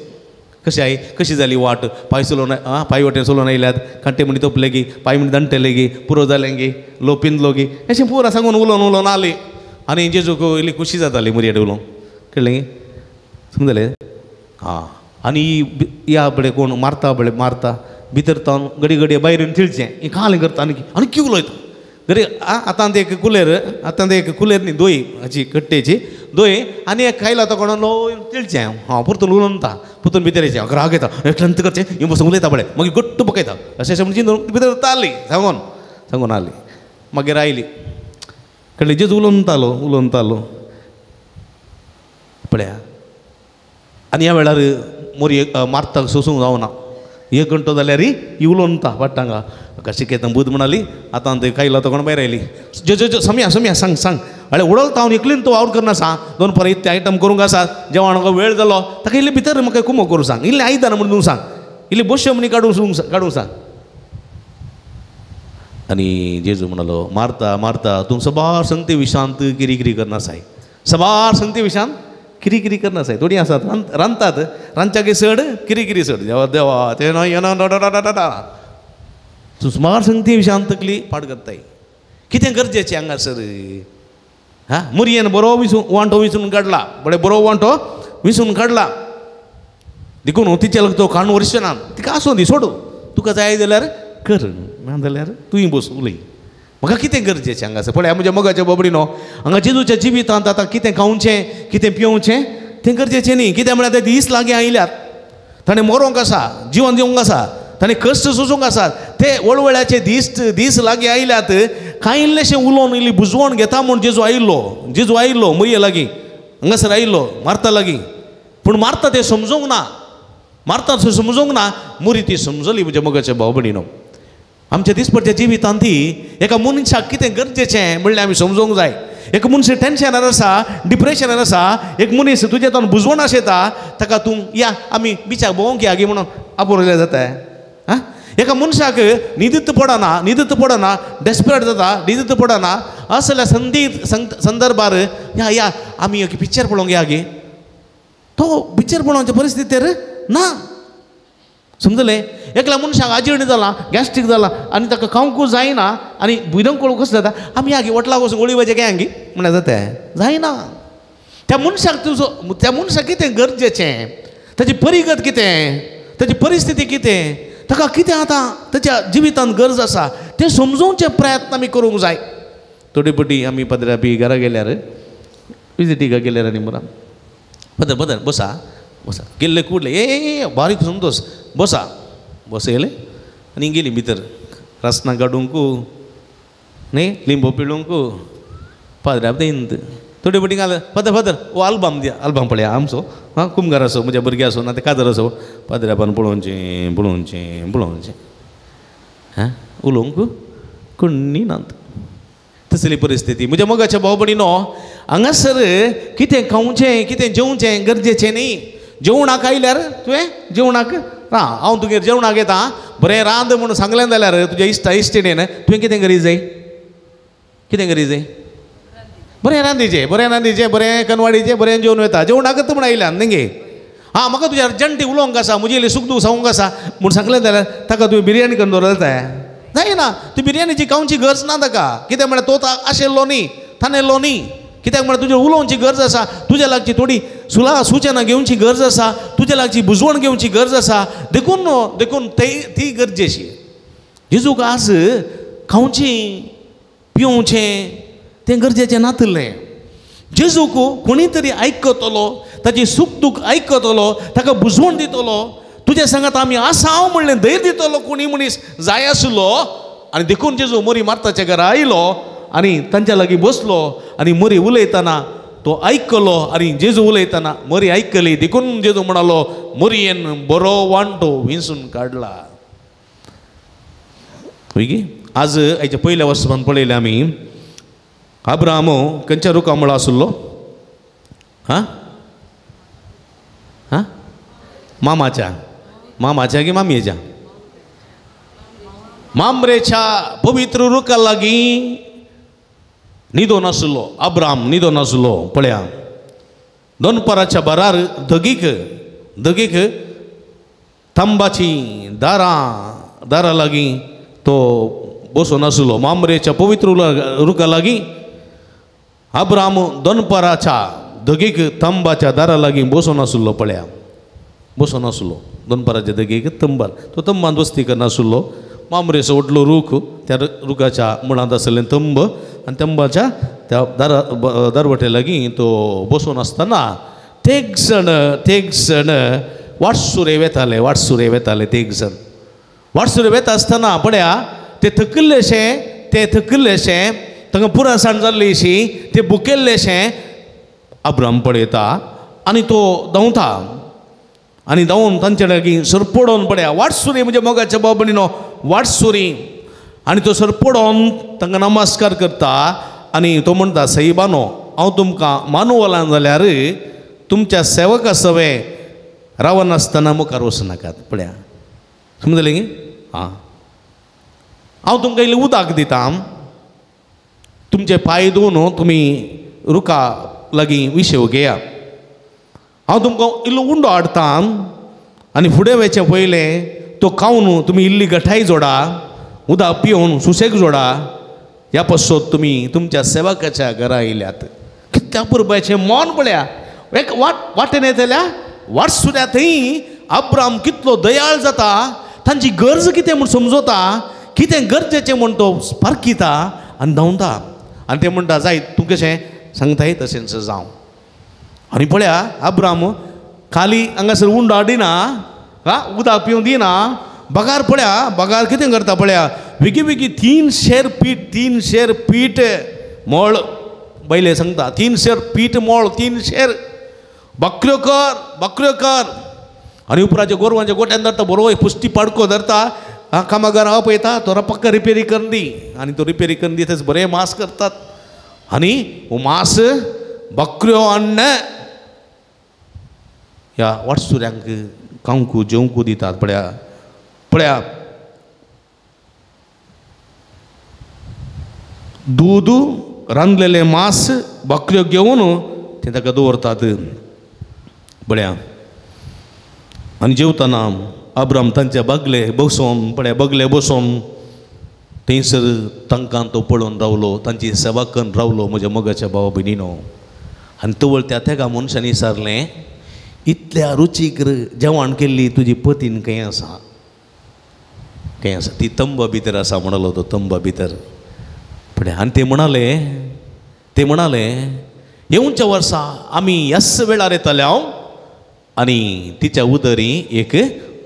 कशी आई कशी जाली वाट पांय सोलोवन आं पांय वटेन सोलोवन आयल्यात कांटे म्हणी तोपले गी पांय म्हणी दंटले गी पुरो जालें गी लो पिंदलो गी अशें पुरो सांगून उलोवन उलोवन आली आनी जेजूक इल्ली खुशी जाताली मुरयेट उलोवन कळ्ळें समजलें आं. आनी ह्या बडे कोण मारता बडे मारता भितर तावन घडी घडये भायर येवन तिळचें हें कालें करता आनी आनी की उलयता घरी आतां ते एक कुलेर आतां ते एक कुलेर न्ही दोय हाची कट्टेची दोय आनी एक खायला तो कोण लो तिळचें हांव परतून उलोवन परतून भितर येचें राग येता एकल्यान करचें हें बसून उलयता पळय मागीर गट्ट बकयता अशें अशें म्हणजे भितर आली सांगून सांगून आली मागीर आयली कळ्ळें जेजू उलोवन उलोवन तालो पळया. आनी ह्या वेळार मोरी मारताक सोसूंक जावना एक घंटो जाल्यार ही उलोवन वाट्टांगा कशें केता बूद म्हणाली आतां ते कायला तो कोण भायर आयली जो जो सम्या सम्या सांग सांग अळे उडोल हांव एकलीन तो वावर करना सांग दोन पर इतले आयटम करूंक आसा जेवण वेळ जालो ताका इल्लें भितर म्हाका कुमो करूं सांग इल्लें आयदनां म्हणून सांग इल्ली बश्यो म्हणी काडूंक काडूंक सांग. आनी जेजू म्हणालो मारता मारता तूं सबार संगते विशांत किरी करना साय सबार संगते विशांत किरी करना साय थोडीं आसात रांदतात रांदच्याकी चड किरी चड देवा देवा तें ना येना तूं सुमार संगती विशांत तकली पाड करताय कितें गरजेचें हांगासर हां मुरयेन बरो विसून वांटो विसून काडला बरें बरो वांटो विसून काडला देखून तिचे लागून तो काण वर्ष ना तिका आसूं दी सोडू तुका जाय जाल्यार कर ना जाल्यार तुवें बस उलय म्हाका कितें गरजेचें हांगासर पळय म्हज्या मोगाच्या बाबडीनो हांगा जेजूच्या जिवितांत आतां कितें खावचें कितें पिवचें तें गरजेचें न्ही कितें म्हळ्यार ते दीस लागीं आयल्यात ताणें मरोंक आसा जिवन दिवंक आसा ताणें कश्ट सोसूंक आसात ते वळवळ्याचे दीस दीस लागीं आयल्यात कांय इल्लेशें उलोवन इल्ली बुजवण घेता म्हूण जेजू आयिल्लो जेजू आयिल्लो मुरये लागीं हांगासर आयिल्लो मारता लागीं पूण मारता तें समजूंक ना मारता तें समजूंक ना मुरी ती समजली म्हज्या मोगाच्या भाव भयणीनो. आमच्या दिसपट्ट्या जिवितांत ती एका मनशाक कितें गरजेचें म्हणल्यार आमी समजूंक जाय. एक मनीस टेन्शनार आसा डिप्रेशनार आसा एक मनीस तुज्या तातूंत बुजवण आसता ताका तूं या आमी बिचाक भोंवंक या गे म्हणून आपोवल्यार जाता आं. एका मनशाक न्हिदत पडना न्हिदत पडना डेस्परेट जाता न्हिदत पडना असल्या संदी संदर्भार या या आमी एक पिक्चर पळोवंक या गे तो पिक्चर पळोवच्या परिस्थितीर ना समजलें. एकल्या मनशाक आजीर्ण जाला गॅस्ट्रीक जाला आनी ताका खावंकूच जायना आनी भुरंकूळ कसो जाता आमी आगी वटलाक वचून गोळी भाजी काय आगी म्हणल्यार जाता जायना. त्या मनशाक तुजो त्या मनशाक कितें गरजेचें ताची परिगत कितें ताची परिस्थिती कितें ताका कितें आतां ताच्या जिवितांत गरज आसा तें समजोवचे प्रयत्न आमी करूंक जाय. थोडे पटी आमी पदरा बी घरा गेल्यार विजिटीक गेल्यार आनी मुरा पदर पदर बसा बसा गेल्ले कुडले ए बारीक संतोष बसा बसयलें आनी गेली भितर रासनां काडूंक न्ही लिंबो पिळूंक पाद्र्याप तेंत थोडे पटी घाल फादर फादर ओ आल्बम दिया आल्बम पळया आमचो आं कुमगार आसो म्हज्या भुरग्यां आसो ना ते काजर आसो पाद्र्यापान पळोवचें पळोवचें पळोवचें हां उलोवंक कोणी नात. तसली परिस्थिती म्हज्या मोगाच्या भाव भयणीनो हांगासर कितें खावचें कितें जेवचें गरजेचें न्ही. जेवणाक आयल्यार तुवें जेवणाक राव हांव तुगेर जेवणाक येता बरें रांद म्हणून सांगलें जाल्यार तुज्या इश्टा इश्टिणेन तुवें कितें करी जाय कितें करी जाय बरें रांदीचें बरें रांदीचें बरें कनवाडीचें बरें जेवण वता जेवणाकच म्हण आयल्या न्ही गे आं म्हाका तुज्या अर्जंट उलोवंक आसा म्हजी इल्ली सूख दूख सांगूंक आसा म्हूण सांगलें जाल्यार ताका तुवें बिरयानी करून दवरलें जाता जायना. ती बिरयानीची खावची गरज ना ताका कित्याक म्हळ्यार तो आशिल्लो न्ही तानेल्लो न्ही कित्याक म्हळ्यार तुजें उलोवची गरज आसा तुज्या लागची थोडी सुला सुचना घेवची गरज आसा तुज्या लागची बुजवण घेवची गरज आसा देखून देखून ती गरजेची. जेजूक आज खावचें पिवचें तें गरजेचें नातलें. जेजूक कोणी तरी आयकतलो ताची सूख दूख आयकतलो ताका बुजवण दितलो तुज्या सांगात आमी आसा हांव म्हणलें धैर्य दितलो कोणी मनीस जाय आसलो. आनी देखून जेजू मोरी मार्ताच्या घरा आयलो आनी तांच्या लागीं बसलो आनी मोरी उलयतना तो आयकलो आनी जेजू उलयतना मोरी आयकली देखून जेजू म्हणालो मोरयेन बरो वांटो विंचून काडला. वय आज आयच्या पयल्या वर्सान पळयलें आमी अब्राहाम खंयच्या रुखा मुळा आसलो हां हां मामाच्या मामाच्या की मामयेच्या मामरेच्या पवित्र रुखा लागीं न्हिदोन नासलो अब्राहाम न्हिदोन नासलो. पळया दनपाराच्या बारार धगीक धगीक तांबाची दारां दारा लागीं तो बसून आसलो. मामरेच्या पवित्र रुखा लागीं अब्राम दनपाराच्या धगीक तंबाच्या दारा लागीं बसून आसलो. पळया बसून आसलो दनपाराच्या धगीक तंबार तो तंबान वस्ती करनासलो. मामरेचो व्हडलो रूख त्या रुखाच्या मुळांत आसलें तंब आनी तंबाच्या त्या दारा दरवटे लागीं तो बसून आसतना तेग जण वाटसुरे वेताले वाटसुरे वेताले. तेग जण वाटसुरे वेता आसतना पळया ते थकल्लेशें तांकां पुरासाण जाल्ली अशी ते भुकेल्लेशें अब्राम पळयता आनी तो धांवता आनी धांवून तांचे लागीं सरपडोन पळया वाटसुरी म्हणजे मोगाच्या भाव भयणीनो वाटसुरी. आनी तो सरपडोन तांकां नमस्कार करता आनी तो म्हणटा सायबानो हांव तुमकां मानवलां जाल्यार तुमच्या सेवका सवें रावनासतना मुखार वचनाकात. पळया समजलें गी? आं हांव तुमकां इल्लें उदक दिता तुमचे पांय धुवन तुमी रुखा लागीं विशेव घेया. हांव तुमकां इल्लो उंडो हाडटा आनी फुडें वचचें पयलें तो खावन तुमी इल्ली गठाय जोडा उदक पिवन सुशेग जोडा. ह्या पासत तुमी तुमच्या सेवकाच्या घरा येयल्यात. कितल्या पुरबायचें मन पळया एक वाट वाटेन येतल्या वाटसुऱ्या थंय अब्राम कितलो दयाळ जाता तांची गरज कितें म्हूण समजता कितें गरजेचें म्हूण तो पारखिता आनी धांवता आनी ते म्हणटा जाय तूं कशें सांगताय तशेंच जावं. आनी पळया अब्राम खाली हांगासर उंडो हाडिना हा उदक पिवंक दिना बगार पळया बगार कितें करता पळया वेगी वेगी 3 शेर पीठ 3 शेर पीठ मोळ बैले सांगता 3 शेर पीठ मोळ 3 शेर बकऱ्यो कर बकऱ्यो कर. आनी उपरांत गोरवांच्या गोट्यान धरता बरो पुश्टी पाडको धरता हा कामागार हांव पळयता तो पक्का रिपेरी करून दी आनी तो रिपेरी करून दी थंय बरें मांस करतात आनी मांस बकऱ्यो अन्न ह्या वाटसुऱ्यांक खावंक जेवंक दितात. पळया पळया दूद रांदलेलें मांस बकऱ्यो घेवन तें ताका दवरतात. पळया आनी जेवतना अब्राम तांच्या बगले बसोवन पळया बगले बसोवन थंयसर तांकां तो पळोवन रावलो तांची सेवा करून रावलो म्हज्या मोगाच्या भावा भयणीनो. आनी तवळ त्या तेगा मनशांनी विचारलें इतल्या रुचीक जेवण केल्ली तुजी पतीन खंय आसा खंय आसा? ती तंबा भितर आसा म्हणलो तो तंबा भितर. पळया आनी ते म्हणाले येवच्या वर्सा आमी ह्याच वेळार येताले हांव आनी तिच्या उदरी एक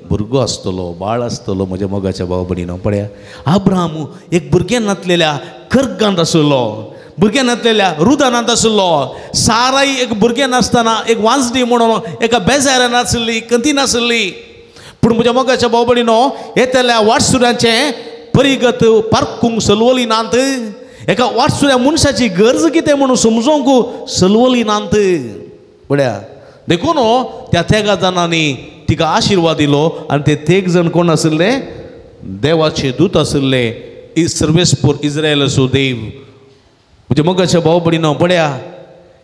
भुरगो आसतलो बाळ आसतलो म्हज्या मोगाच्या भाव भयणीनो. पळया अब्राम एक भुरगें नासलेल्या कर्गांत आशिल्लो भुरगें नासलेल्या रुदानांत आशिल्लो. साराय एक भुरगें नासतना एक वांजडी म्हणून एका बेजारान आशिल्ली कंती नाशिल्ली. पूण म्हज्या मोगाच्या भाव भयणीनो येतल्या वाटसुऱ्यांचें परिगत पारकूंक सलवली नात एका वाटसुऱ्या मनशाची गरज कितें म्हणून समजोंक सलवली नात. पळया देखून त्या तेगा जाणांनी तिका आशिर्वाद दिलो आनी ते तेग जण कोण आशिल्ले देवाचे दूत आशिल्ले सर्वेस्पोर इस्रायलाचो देव. म्हज्या मोगाच्या भाव भयणीनो पळया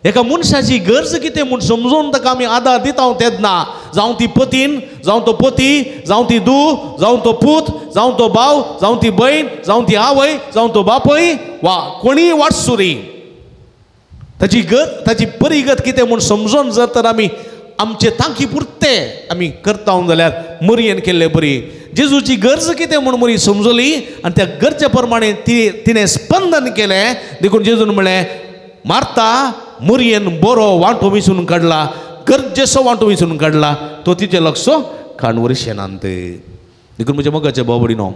एका मनशाची गरज कितें म्हूण समजून ताका आमी आदार दिता तेन्ना जावं ती पतीन जावं तो पती जावं ती धूव जावं तो पूत जावं तो भाव जावं ती भयण जावं ती आवय जावं तो बापूय वा कोणीय वाटसुरी ताची गत ताची परिगत कितें म्हूण समजून जर तर आमी आमचे तांकी पुरते आमी करता जाल्यार मरयेन केल्ले बरी. जेजूची गरज कितें म्हूण मरी समजली आनी त्या गरजे प्रमाणे ती तिणें स्पंदन केलें. देखून जेजून म्हणलें मारता मरयेन बरो वांटो विसून काडला गरजेचो वांटो विसून काडला तो तिचे लक्ष काणवर शेनांत. देखून म्हज्या मोगाच्या भाव भयणीनो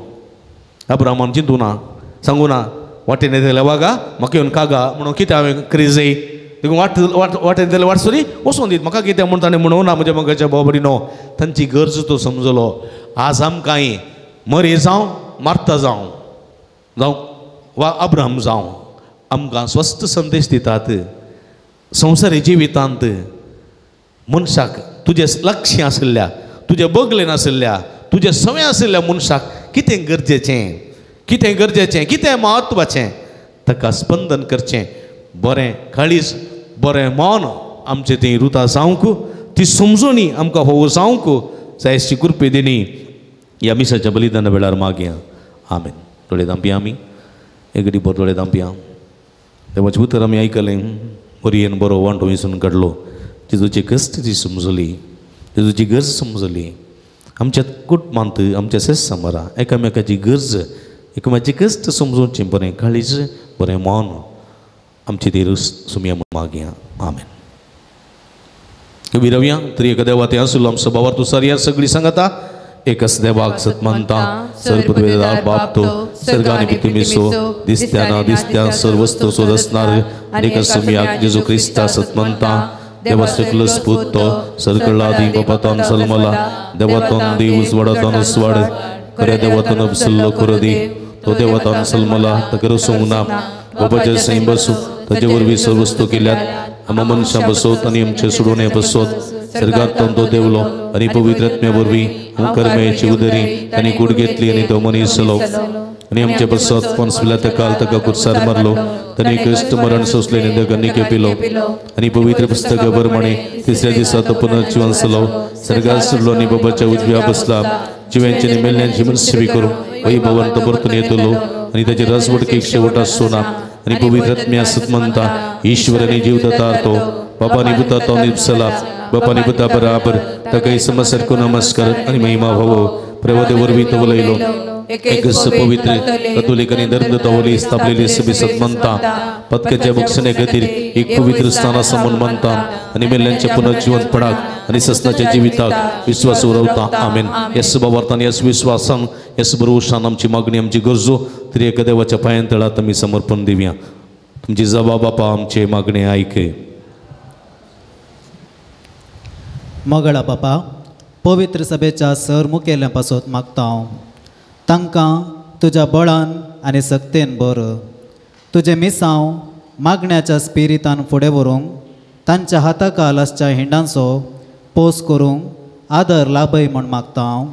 अब्रामान चिंतू ना सांगू ना वाटेन येतले वागा म्हाका येवन कागा म्हणून कितें हांवें क्रिजय देखून वाट वाट वाटेन येतले वाटसुरी वचोन दीत म्हाका कितें म्हूण ताणें म्हणूं ना. म्हज्या मोगाच्या भाव भयणीनो तांची गरज तो समजलो. आज आमकांय मरे जावं मारता जावं जावं वा अब्राम जावं आमकां स्वस्थ संदेश दितात. संवसारी जिवितांत मनशाक तुजें लक्ष आशिल्ल्या तुजें बगलें नाशिल्ल्या तुजें सवय आशिल्ल्या मनशाक कितें गरजेचें कितें गरजेचें कितें म्हत्वाचें ताका स्पंदन करचें बरें काळीज बरें मन आमचें तें रुता जावंक ती समजणी आमकां हो जावंक जायची कृपे दिनी ह्या मिसाच्या बलिदाना वेळार मागया. आमेन. दोळे धांपया आमी, एक बरो दोळे धांपया. देवाचें उतर आमी आयकलें, मोरयेन बरो वांटो विसून काडलो, जेजूची कश्ट ती समजली, जेजूची गरज समजली. आमच्या कुटुंबांत आमच्या सेसामरा एकामेकाची गरज एकामेकाची कश्ट समजोवचें बरें काळीज बरें मन आमची ती सुमया मागया. आमेन. उबी रावया. तरी एका देवा ते आसलो आमचो बाबार तूं सारया सगळी सांगता एकच देवाक सत मानता, सर्वपदवेदार बाप तो सर्ग आनी पृथ्वीसो दिसत्या ना दिसत्या सर्वस्तू सोद असणार एकच सुमयाक जेजू क्रिस्ता सत मानता, देवा सकलस पूत तो सरकळा दी बापातोन सलमला, देवातोन देव उजवाडातोन उजवाड, खऱ्या देवातोन अपसल्लो खरो देव, तो देवातोन सलमला ताका रसूंक ना, बापाच्या सैं बसू ताचे वरवीं सर्व वस्तू केल्यात, आमा मनशां बसोत आनी आमचे सोडोवणे बसोत, सर्गांतल्यान तो देवलो आनी पवित्र आत्म्या वरवीं मुखर्मेची उदरी तांणी कूड घेतली आनी तो मनीस जालो आनी आमचे बसोत पोन्स पिलाता ताका कुर्सार मारलो, तांणी क्रिस्त मरण सोंसलें आनी ताका निके पिलो आनी पवित्र पुस्तका प्रमाणे तिसऱ्या दिसा तो पुनर्जिवन जालो, सर्गार सरलो आनी बाबाच्या उजव्या बसला, जिव्यांची आनी मेल्ल्यांची मनसेवी करूं वैभवान तो परतून येतलो आनी ताचे राजवटकेक शेवट आसचो ना आनी पवित्र आत्म्या सत मानता, ईश्वर आनी जीव दातार तो बापानी पुता तो निपसला, बापानी पुता बराबर ताका समसारको नमस्कार आनी महिमा भावो प्रभू वरवीं तो उलयलो. एकच पवित्र कथोलिक आनी धर्मदूतावली स्थापलेली सभे सत मानता, पदकाच्या बक्षणे खातीर एक पवित्र स्थान आसा म्हूण मानता आनी मेल्ल्यांच्या पुनर्जिवंतपणाक आनी ससनाच्या जिविताक विश्वास उरवता. आमेन. ह्या बाबार्थान ह्याच विश्वासान ह्याच भरवशान आमची मागणी आमची गरजो तरी एका देवाच्या पांयां तळात आमी समर्पण दिवया. तुमची जबाब बापा आमचे मागणे आयक. मोगळा बापा, पवित्र सभेच्या सर मुखेल्या पासत मागता हांव, तांकां तुज्या बळान आनी सक्तेन बर तुजें मिसांव मागण्याच्या स्पिरितान फुडें व्हरूंक तांच्या हाताखाल आसच्या हिंडांचो पोस करूंक आदर लाभय म्हूण मागता हांव.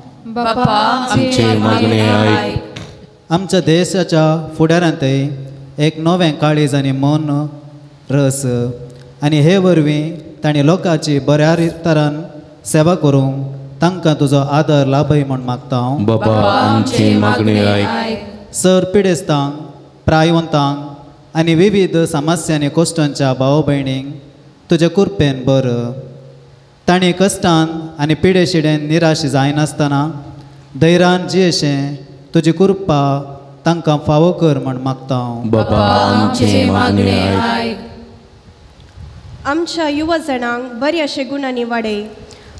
आमच्या देशाच्या फुडारांतय एक नवें काळीज आनी मन रस आनी हे वरवीं तांणी लोकांची बऱ्या तरान सेवा करूंक तांकां तुजो आदर लाभय म्हूण मागता हांव. बाबा आमची मागणी आयक. सर पिडेस्तांक, प्रायवंतांक आनी विविध समस्यांनी कश्टांच्या भाव भयणींक तुजे कृपेन बर तांणी कश्टान आनी पिडेशिडेन निराश जायनासतना धैर्यान जियेशें तुजी कृपा तांकां फावो कर म्हूण मागता हांव. बाबा आमची मागणी आयक. आमच्या युवा जणांक बरे अशे गुणांनी वाडय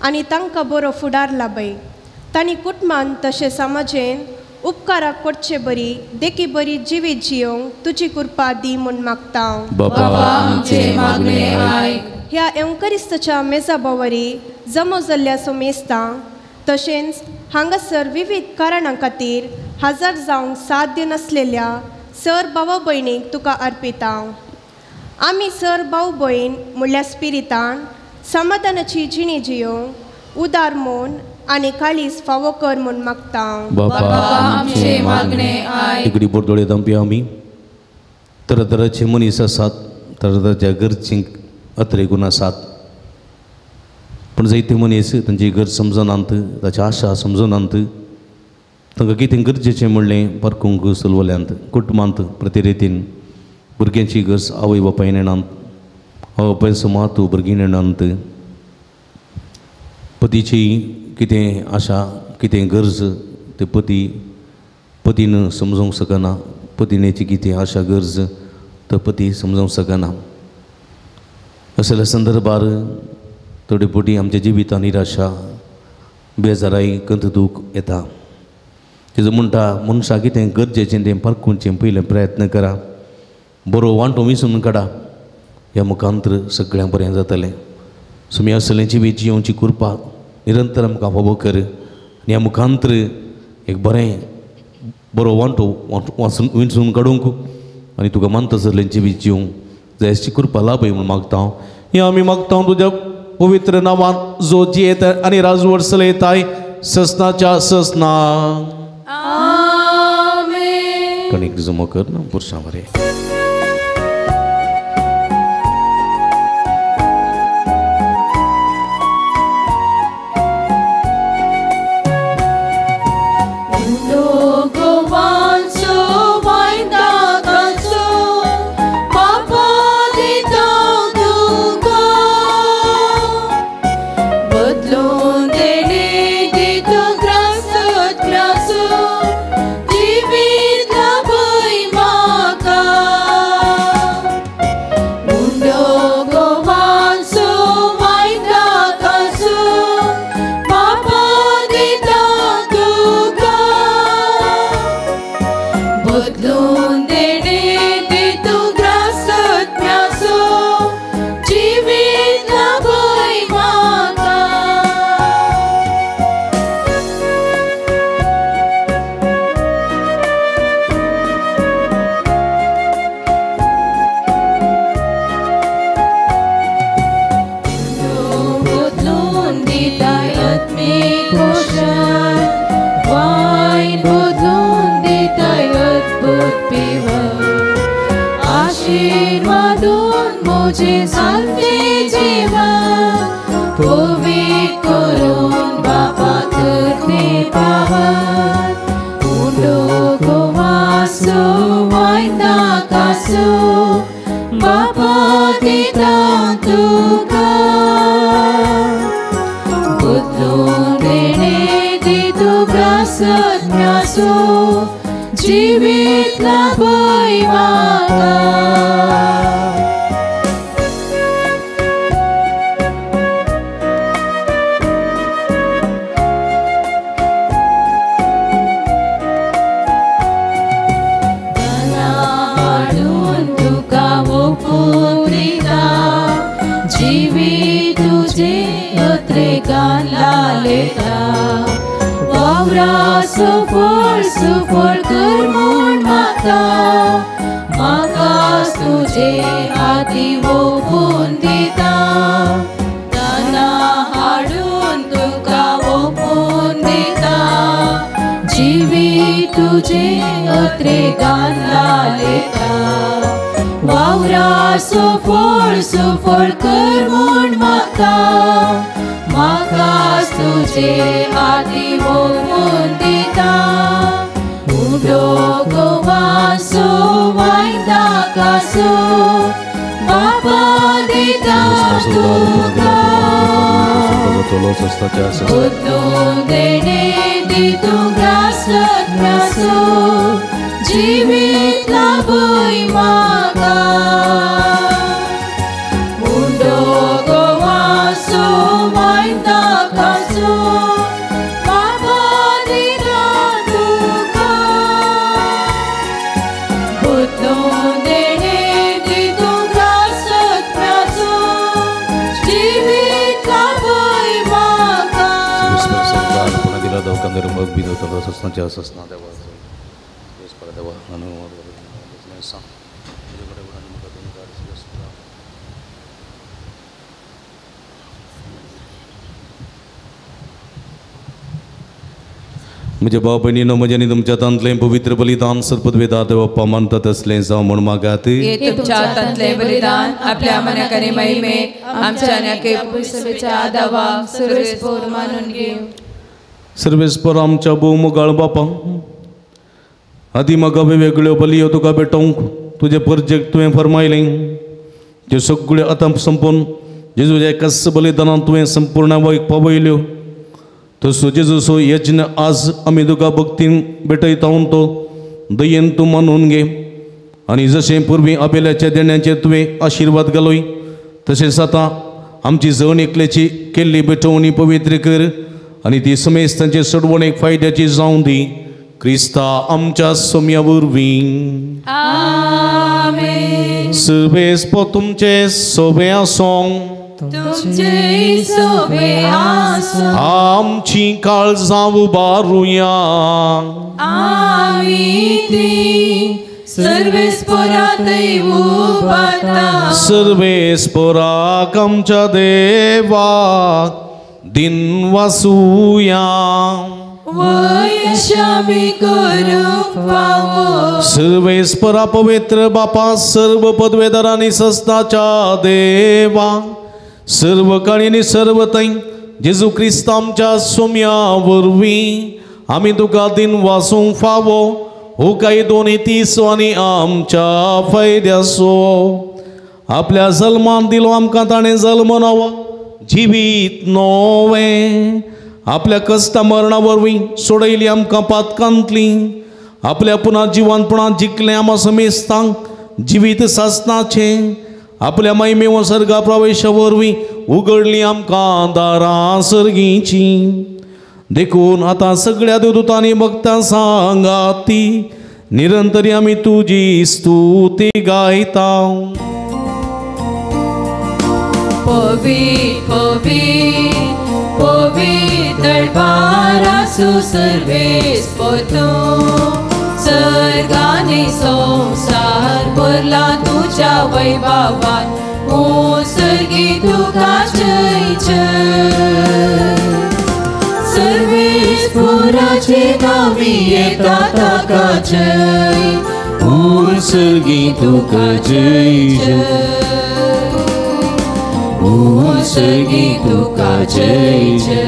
आनी तांकां बरो फुडार लाभय, तांणी कुटुंबान तशें समाजेन उपकाराक पडचे बरी देखी बरी जिवीत जियोंक तुजी कृपा दी म्हूण मागता हांव. बाबा आमची मागणी आयक. ह्या एवंकरिस्ताच्या मेजा बोवरी जमो जाल्ल्या सोमेस्तांक तशेंच हांगासर विविध कारणां खातीर हजर जावंक साध्य नासलेल्या सर भावा भयणीक तुका अर्पिता हांव. आमी सर भाव भयण म्हणल्यार स्पिरितान समाधानाची जिणी जियोंक उदार म्हूण आनी काळीज फावो कर म्हूण मागता हांव. बाबा आमचे मागणे आयक. इकडे बोरदोळे दामपी आमी तरातराचे मनीस आसात, तरातराच्या गरजींक अत्रेगून आसात, पूण जायते मनीस तांची गरज समजनात, ताची आशा समजनात, तांकां कितें गरजेचें म्हणलें पारखूंक चलवल्यांत. कुटुंबांत प्रतिरेतीन भुरग्यांची गरज आवय बापायन येणात, आवय बापायचो म्हत्व भुरगीं येणात, पतीची कितें आशा कितें गरज ते पती पतीन समजूंक शकना, पतीनेची कितें आशा गरज तो पती समजूंक शकना. असल्या संदर्भार थोडे फावटी आमच्या जिवितांत निराशा, बेजाराय, कंत दूख येता. तेजो म्हणटा मनशाक कितें गरजेचें तें पारखुचें पयलें प्रयत्न करा, बरो वांटो विसून काडा, ह्या मुखांतर सगळ्यांक बरें जातलें. सुमी असलें जिवीत जियोवची कृपा निरंतर आमकां फावो कर आनी ह्या मुखांतर एक बरें बरो वांटो वाचून विंचून काडूंक आनी तुका मानता सगळें जिवीत जिवंक जायची कृपा लाभय म्हूण मागता हांव. हें आमी मागता तुज्या पवित्र नांवान जो जियेत आनी राजवट चलयताय ससनाच्या ससना. आमेन. कणीक जमो कर ना पुरसां बरें. आनी पोशण वायन बदलून दिताय अद्भुत पिवन आशिर्वादून म्हजें सामकें जीवन पवित्र करून बापा करते पावन उंडो गोवासो वायन दाकासो बापा दिता तुका बदलून देणे दी तुका सत्यासो जिवीत लाभय म्हाका. हाडून तुका ओपून दिता जिवीत तुजें अत्रेगान लालयता वावरा सुफळ सुफळ कर म्हूण मागता म्हाकाच तुजे हाती ओपून दिता दाना हाडून तुका ओपून दिता जिवीत तुजें अत्रेगान लालयता वावरा सुफळ सुफळ कर म्हूण मागता म्हाकाच तुजे हाती ओपून दिता उंडो गोवासो वायन दाकासो बापा दिता तुका बदलून देणे दी तुका सत्यासो जिवीत लाभय म्हाका उंडो गोवासो वायन दाकासो बापा दिता तुका बदलून देणे दी तुका सत्यासो जिवीत लाभय म्हाका. म्हज्या भाव भयणीनो म्हज्या आनी तुमच्या हातांतलें पवित्र बलिदान सरपदवेदा देवप्पा मानता तसलें जावं म्हूण मागात. तुमच्या हातांतलें बलिदान आपल्या मनाक आनी महिमे आमच्या आनी सभेच्या आदावाक सर्वेस्पोर मानून घेवं. सर्वेस्पोर आमच्या भोव मोगाळ बापा आदी म्हाका वेगवेगळ्यो बलियो तुका भेटोवंक तुजे परजेक तुवें फरमायलें त्यो सगळ्यो आतां संपून जेजूच्या एकाच बलिदानान तुवें संपूर्ण वयक पावयल्यो तसो जेजूचो यज्ञ आज आमी तुका भक्तीन भेटयता तो दयेन तूं मानून घे आनी जशें पुर्वी आबेल्याच्या देण्याचेर तुवें आशिर्वाद घालोय तशेंच आतां आमची जण एकल्याची केल्ली भेटवणी पवित्र कर आनी ती समेस्तांचे सोडवणेक फायद्याची जावं दी क्रिस्ता आमच्या सोम्या वरवीं. आमेन. सर्वेस्पोर तुमचे सोबे आसूं तुमचे सोबे आसूं आमची काळजां उबारुया आमी ती सर्वेस्पोरातय उबारता सर्वेस्पोराक आमच्या देवाक दिन वासुया वयशामी करूंक फावो. सर्वेस्परा पवित्र बापा सर्व पदवेदारांनी सस्ताच्या देवा सर्व काळी सर्व थंय जेजू क्रिस्त आमच्या सोम्या वरवीं आमी तुका दिन वासूंक फावो हो कायदो नीतीचो आनी आमच्या फायद्याचो आपल्या जल्मान दिलो आमकां ताणें जल्म नवो जिवीत नवें आपल्या कश्टा मरणा वरवीं सोडयली आमकां पातकांतली आपल्या पुना जिवानपणां जिखलें आमा समेस्तांक जिवीत सासनाचें आपल्या महिमेव सर्गा प्रवेशा वरवीं उगडली आमकां दारां सर्गीची देखून आतां सगळ्या देवदूतांनी भक्तां सांगाती निरंतरी आमी तुजी स्तुती गायता. पवित्र पवित्र पवित्र दरबारासु सर्वेस्पोर तूं सर्गानी संवसार भरला तुज्या वैभवान ओ सर्गी तुका जय जय. आमी येता ताका जय उत्सर्गी तुका जय जय उत्सर्गी तुका जय जय.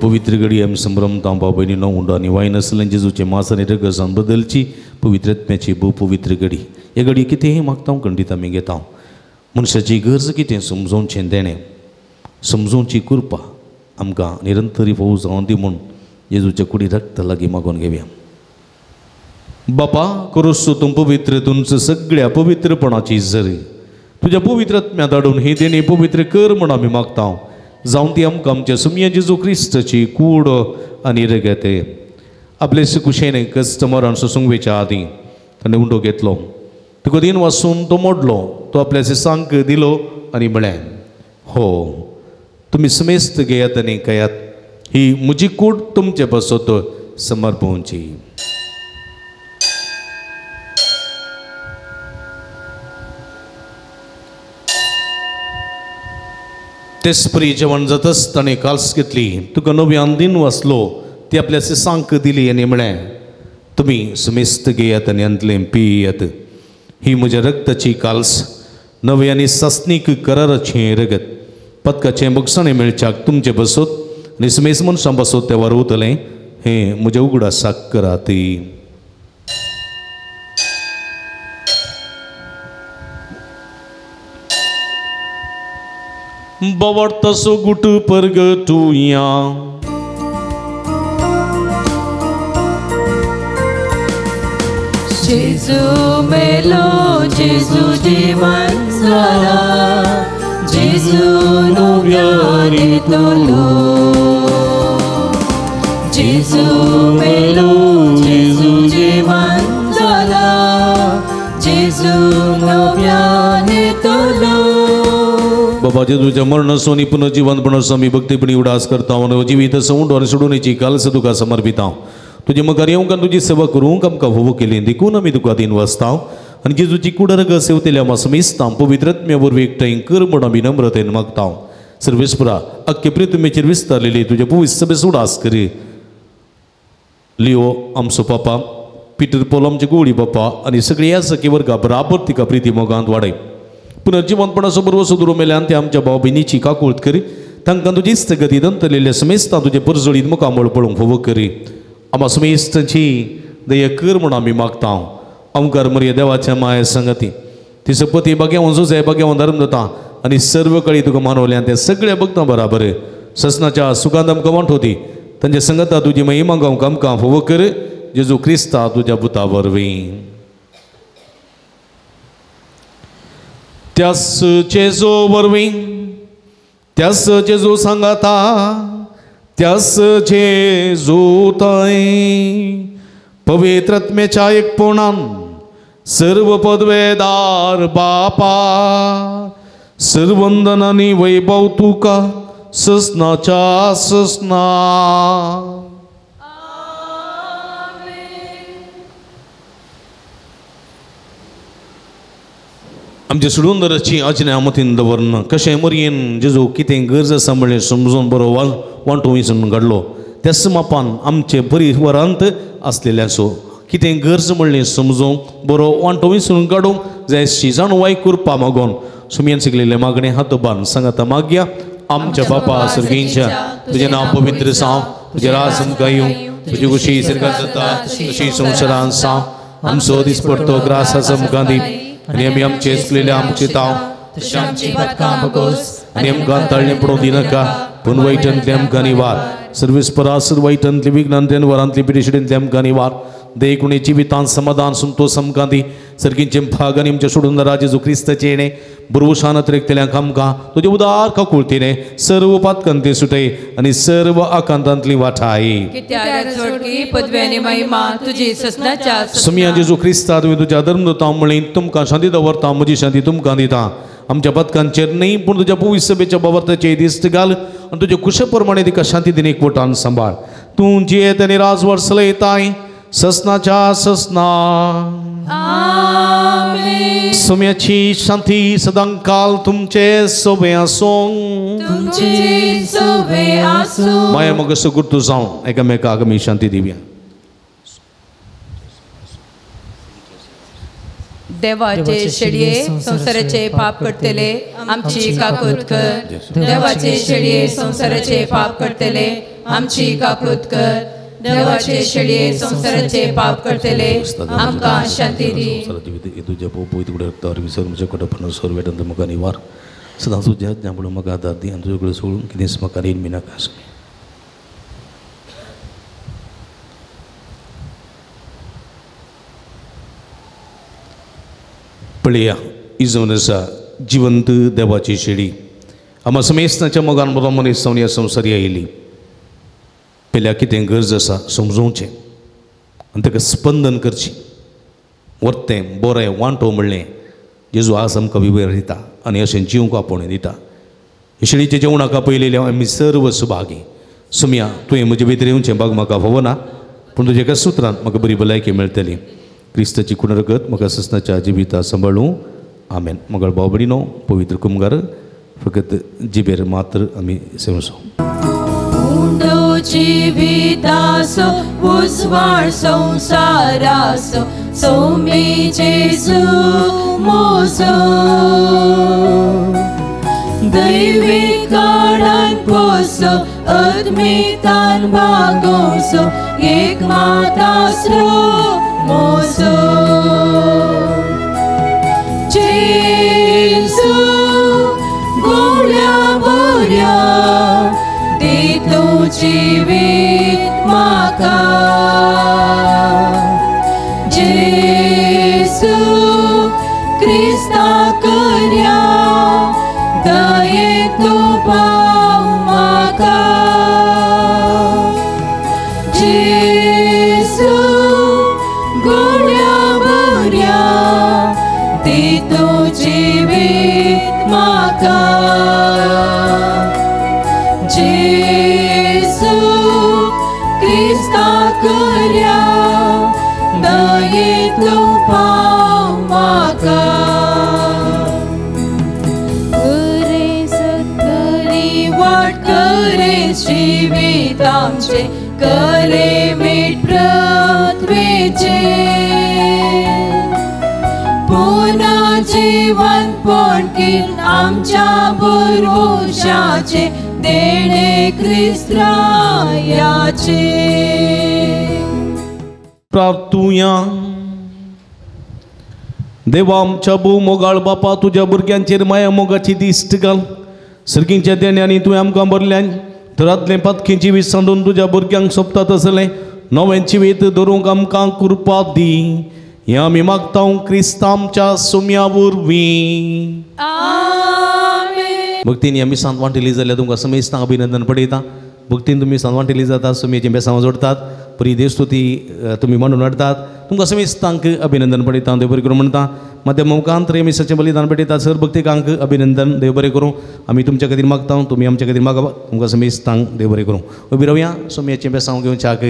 पवित्र घडी आमी संभ्रमता भाव भयणीनो उंडो आनी वायन आसलें जेजूचें मांस आनी रगसान बदलची पवित्र आत्म्याची भोव पवित्र घडी. हे घडी कितेंय मागता खंडीत आमी घेता. मनशाची गरज कितें समजोवचें देणें समजोवची कृपा आमकां निरंतरी फोव जावन दी म्हूण जेजूच्या कुडी रक्त लागीं मागून घेवया. बापा करोसो तूं पवित्र तुमचं सगळ्या पवित्रपणाची जरी तुज्या पवित्र आत्म्या धाडून ही देणी पवित्र कर म्हूण आमी मागता. जावन ती आमकां आमच्या सुमया जेजू क्रिस्ताची कूड आनी रगत आपले कुशेन कस्टमरान सोसूंक आदीं ताणें उंडो घेतलो तुका दिन वासून तो मोडलो तो आपल्या सांक दिलो आनी म्हळें हो तुमी समेस्त घेयात आनी खायात ही म्हजी कूड तुमचे पासत समर्पणची. तेसपरी जेवण जातच ताणें काल्स घेतली तुका नव्यान दिन वाचलो ती आपल्या सांक दिली आनी म्हळें तुमी समेस्त घेयात आनी अंतलें पियात ही म्हज्या रक्ताची काल्स नवे आनी सासणीक कराराचें रगत पदकाचें बगसाणें मेळच्याक तुमचे बसत आनी समेस्त मनशां बसत तें वरवतलें हें म्हज्या उगडासाक करात. बवडतसो गुट परगटुया जेजू मेलो जेजू जीवन जाला जेजू नव्यान येतलो जेजू मेलो जेजू जीवन जाला जेजू नव्यान येतलो. बाबा जेजूच्या मरणाचो आनी पुनर्जिवंतपणाचो आमी भक्तीपणी उडास करता आनी जिवीत सवंड आनी सोडोवणेची कालस तुका समर्पिता. तुजे मुखार येवंक आनी तुजी सेवा करूंक आमकां फावो केली देखून आमी तुका दिन वाचता आनी जेजूची कूड रगत सेवतेल्या आमकां समेस्तां पवित्र आत्म्या वरवीं एकठांय कर म्हूण आमी नम्रतेन मागता. सर्वेस्परा अख्खे पृथ्वीचेर विस्तारलेली तुजे पवित्र सभेचो उडास करी. लिओ आमचो पापा पिटर पोल आमचे गोवळी बापा आनी सगळी ह्या सखी वर्गा बराबर तिका प्रिती मोगांत वाडय. पुनर्जिवंतपणाचो बरोबर दुरो मेल्यान ते आमच्या भाव भयणीची काकूळत करी तांकां तुजी इश्टगती दंतलेल्या समेस्तां तुजे परजळीत मुखामळ पळोवंक फावो करी. आमा समेस्तांची दया कर म्हूण आमी मागता. अवकार मरिया देवाच्या माये संगती ती सपती बाग्यावन जुजाय बाग्यावन धर्म जाता आनी सर्व कळी तुका मानवल्यान ते सगळ्या भक्तां बराबर ससनाच्या सुखांत आमकां वांटोवती तांच्या संगता तुजी महिमा गावंक आमकां फावो कर जेजू क्रिस्ता तुज्या पुता वरवीं. त्यास जेजू वरवीं त्यास जेजू सांगाता त्यास जेजू थंय पवित्र आत्म्याच्या एकपणान सर्व पदवेदार बापा सर्वंदन आनी वैभव तुका ससनाच्या ससना. आमच्या सुडुंदराची आज्ञा मतीन दवरन कशें मरयेन जेजू कितें गरज आसा म्हणलें समजून बरो वांटो विसून घडलो त्याच मापान आमचे परिवारांत आसलेल्यांचो कितें गरज म्हणलें समजून बरो वांटो विसून काडूंक जाय जाणवाय करपा मागोन सुमयेन शिकलेलें मागणें हात बांद सांगाता मागया. आमच्या बापा सर्गींच्या तुजें नांव पवित्र जावं तुजें राज आमकां येवं तुजी खुशी सर्गांत जाता तशी संवसारांत जावं. आमचो दिसपडतो ग्रास आमकां दी आनी आमी आमचे चुकलेले आमचे ताव तशें आमची पातकां भोगोस आनी आमकां ताळणें पडोवंक दिनाका पूण वायटांतलें आमकां निवार सर्वेस्परा सर्व वायटांतली विघ्नांतल्यान वरांतली पिडेशिडेंतलें आमकां निवार देखून जिवितांत समाधान संतोष आमकां दी सर्गींचे भाग आनी आमच्या सोडून जेजू क्रिस्ताचें येणें बुरवशान अतिरेकतल्यांक आमकां तुजें उदार काकुळतीने सर्व पातकांतली सुटय आनी सर्व आकांतांतली वाठाय. समिया जेजू क्रिस्ता तुवें तुज्या धर्मदूतां म्हणलें तुमकां शांती दवरता म्हजी शांती तुमकां दिता. आमच्या पथकांचेर न्ही पूण तुज्या पवित्र सभेच्या बाबतीचेर दिश्ट घाल आनी तुज्या कुशे प्रमाणे तिका शांती दिनी एकवटान सांबाळ. तूं जियेत आनी राजवाड चलयताय ससनाच्या ससना. आमेन. सुम्याची शांती सदांकाल तुमचे सोबे आसूं. तुमचे सोबे आसूं. माया मग सुगुर्तू जावं एकामेकाक आमी शांती दिवया. देवाचे शेळये संवसाराचे पाप करतले आमची काकूत कर. देवाचे शेळये संवसाराचे पाप करतले आमची काकूत कर. देवाचे शेळये संवसाराचे पाप करतले आमकां शांती दी. तुज्या म्हाका निवार सदां तुज्या ज्ञा म्हाका आदार दी आनी तुजे कडेन सोडून कितेंच म्हाका रीण बी नाका. पळया ही जावन आसा जिवंत देवाची शेळी. आमा समेस्ताच्या मोगान बरो मनीस जावन ह्या संवसारी आयली. पेल्या कितें गरज आसा समजोवचें आनी ताका स्पंदन करचें. वर्तें बरें वांटो म्हणलें जेजू आज आमकां विवर दिता आनी अशें जिवंक आपोवणें दिता. शेळीच्या जेवणाक पयलें आमी सर्व सुभागी. सुमया तुवें म्हजे भितर येवचें बाग म्हाका फावना पूण तुज्या एका सुत्रान म्हाका बरी भलायकी मेळटली. क्रिस्ताची कुणरगत म्हाका ससनाच्या जिविता सांबाळूं. आमेन. मगळ भाव भयणीनो पवित्र कुमगार फकत जिबेर मात्र आमी सेवसो. उंडो जिवितासो उजवाड संवसारासो सोमी जेजू मोजो. दैवी काळान पोसो अदमितान बागोवचो एक मातास्रो मोजो. जेजू गोड्या बोऱ्या दी तूं जिवीत म्हाका. जेजू क्रिस्ता करया दये तूं पाव म्हाका. जेजू गोड्या बोऱ्या दी तूं जिवीत म्हाका. जेजू क्रिस्ता करया दये तूं पाव म्हाका. करे जिवीत आमचें करे मेट पृथ्वीचें. पुना जिवनपण कीन आमच्या भरवशाचें देणें क्रिस्ताचे. प्रार्थुया. देवा आमच्या भोव मोगाळ बापा तुज्या भुरग्यांचेर माया मोगाची दिश्ट घाल. सर्गींच्या देण्यांनी तुवें आमकां भरल्यान थरांतलें पातकीं जिवीत सांडून तुज्या भुरग्यांक सोंपता तसलें नवें जिवीत धरूंक आमकां कृपा दी. हें आमी मागता क्रिस्ता आमच्या सुम्या वरवीं. भक्तीन आमी सांत वांटेली जाल्यार तुमकां समेस्तांक अभिनंदन पडयता. भक्तीन तुमी सांत वांटेली जाता सुम्याचीं बेसांव जोडटात परी देवस्तुती तुमी मांडून हाडटात. तुमकां समेस्तांक अभिनंदन पडयता. देव बरें करूं म्हणटा. माध्यम मुखांत मिसाचें बलिदान पेटयता सर भक्तिकांक अभिनंदन. देव बरें करूं. आमी तुमच्या खातीर मागता तुमी आमच्या खातीर मागप. तुमकां समेस्तांक देव बरें करूं. उबी रावया सोम्याचें बेसांव घेवच्याक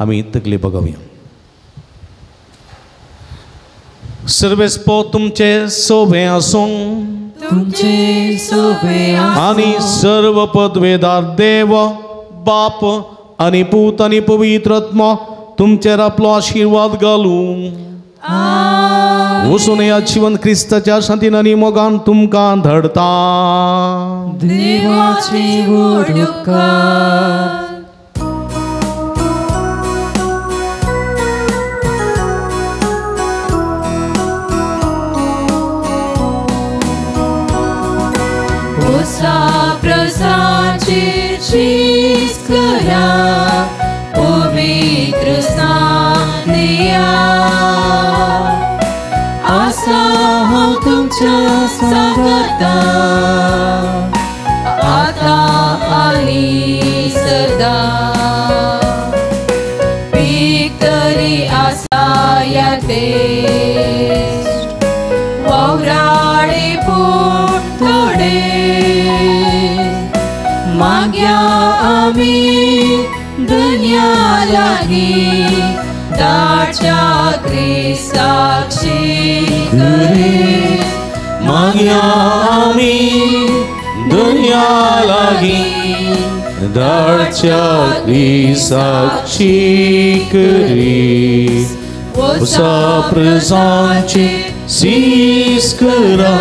आमी तकली बगावया. सर्वेस्पो तुमचे सोबे आसूं तुमचे सोबे आनी सर्व पदवेदार देव बाप आनी पूत आनी पवित्र आत्मा तुमचेर आपलो आशिर्वाद घालूं. वचून ह्या जिवन क्रिस्ताच्या शांतीन आनी मोगान तुमकां धाडता. देवाची व्हड उपकार. ओसा प्रसाचे शीस करा पवित्र स्नान दिया. आसा हांव तुमच्या सांगाता आतां आनी सदां. पीक तरी आसा ह्या देश वावराडे पूण थोडे. माग्या आमी दुनिया लागीं धाडच्या क्रिस्ताक शीकरे मागया आमी दर्या लागीं धाडच्या क्रिस्ताक शीकरे वसा प्रजांचे सीस करा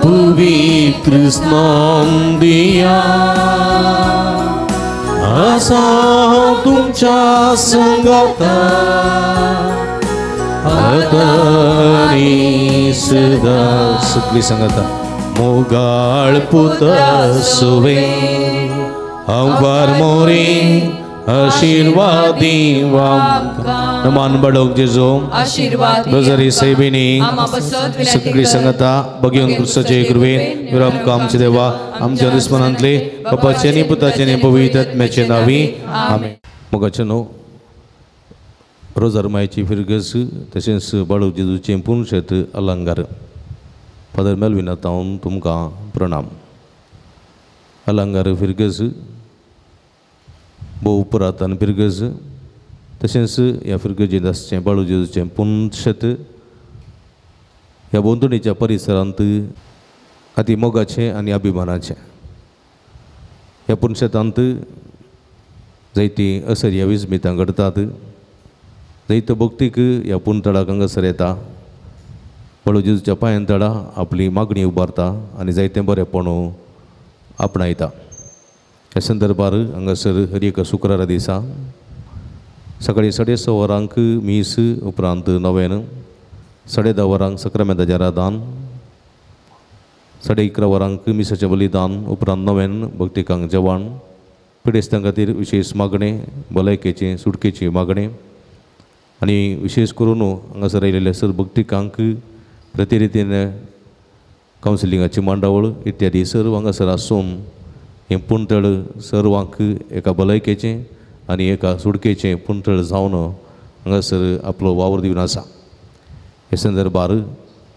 पवित्र स्नान दिया आसा तुमच्या संगाता आतां आनी सदां. सगळी संगाता मोगाळ पुता सुवे हांव मोरे आशीर्वादी आमकां. मान बाळोक जेजू आशीर्वाद रोजरी सेबिनी सगळी संगता बघून क्रिस्ताचे कृपेन विराम आमचे देवा आमच्या दुस्मनांतले बापाचे आनी पुताचे आनी पवित्र आत्म्याचे नांवी आमेन. मोगाचे न्हू रोजार मायची फिरगस तशेंच बाळोक जेजूचें पुनशेत अलंकार फादर मेल्विना तावन तुमकां प्रणाम. अलंकार फिरगस भोव पुरातन फिरगज तशेंच ह्या फिरगजेंत आसचें बाळू जेजूचें पुनशेत ह्या भोंवतणीच्या परिसरांत अती मोगाचें आनी अभिमानाचें. ह्या पुनशेतांत जायतीं असर्या विस्मितां घडटात. जायतो भक्तीक ह्या पुनतळाक हांगासर येता बाळू जेजूच्या पांयां तळा आपली मागणी उबारता आनी जायतें बरेंपण आपणायता. ह्या संदर्भार हांगासर हर एका शुक्रारा दिसा सकाळीं 6:30 वरांक मीस उपरांत नव्यान 10:30 वरांक सक्रामेंताचें आराधन 11:30 वरांक मिसाचें बलिदान उपरांत नव्यान भक्तिकांक जेवण पिडेस्तां खातीर विशेश मागणें भलायकेचें सुटकेचें मागणें आनी विशेश करून हांगासर आयिल्ल्या सर भक्तिकांक प्रतिरितीन कावन्सिलिंगाची मांडावळ इत्यादी सर्व हांगासर आसून हें पुणतळ सर्वांक एका भलायकेचें आनी एका सुटकेचें पुणतळ जावन हांगासर आपलो वावर दिवन आसा. हे संदर्भार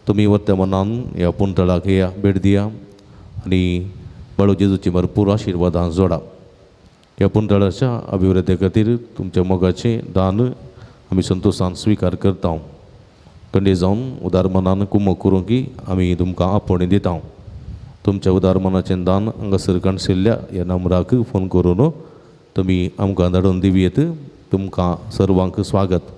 तुमी वर्तमानान ह्या पुणतळाक या भेट दिया आनी बाळू जेजूची भरपूर आशिर्वादां जोडा. ह्या पुणतळाच्या अभिवृद्धी खातीर तुमच्या मोगाचें दान आमी संतोशान स्विकार करता. कंडे जावन उदार मनान कुमक करूंक आमी तुमकां आपोवणें दिता. तुमच्या उदार मनाचें दान हांगासर काणशिल्ल्या ह्या नंबराक फोन करून तुमी आमकां धाडून दिवयेत. तुमकां सर्वांक स्वागत.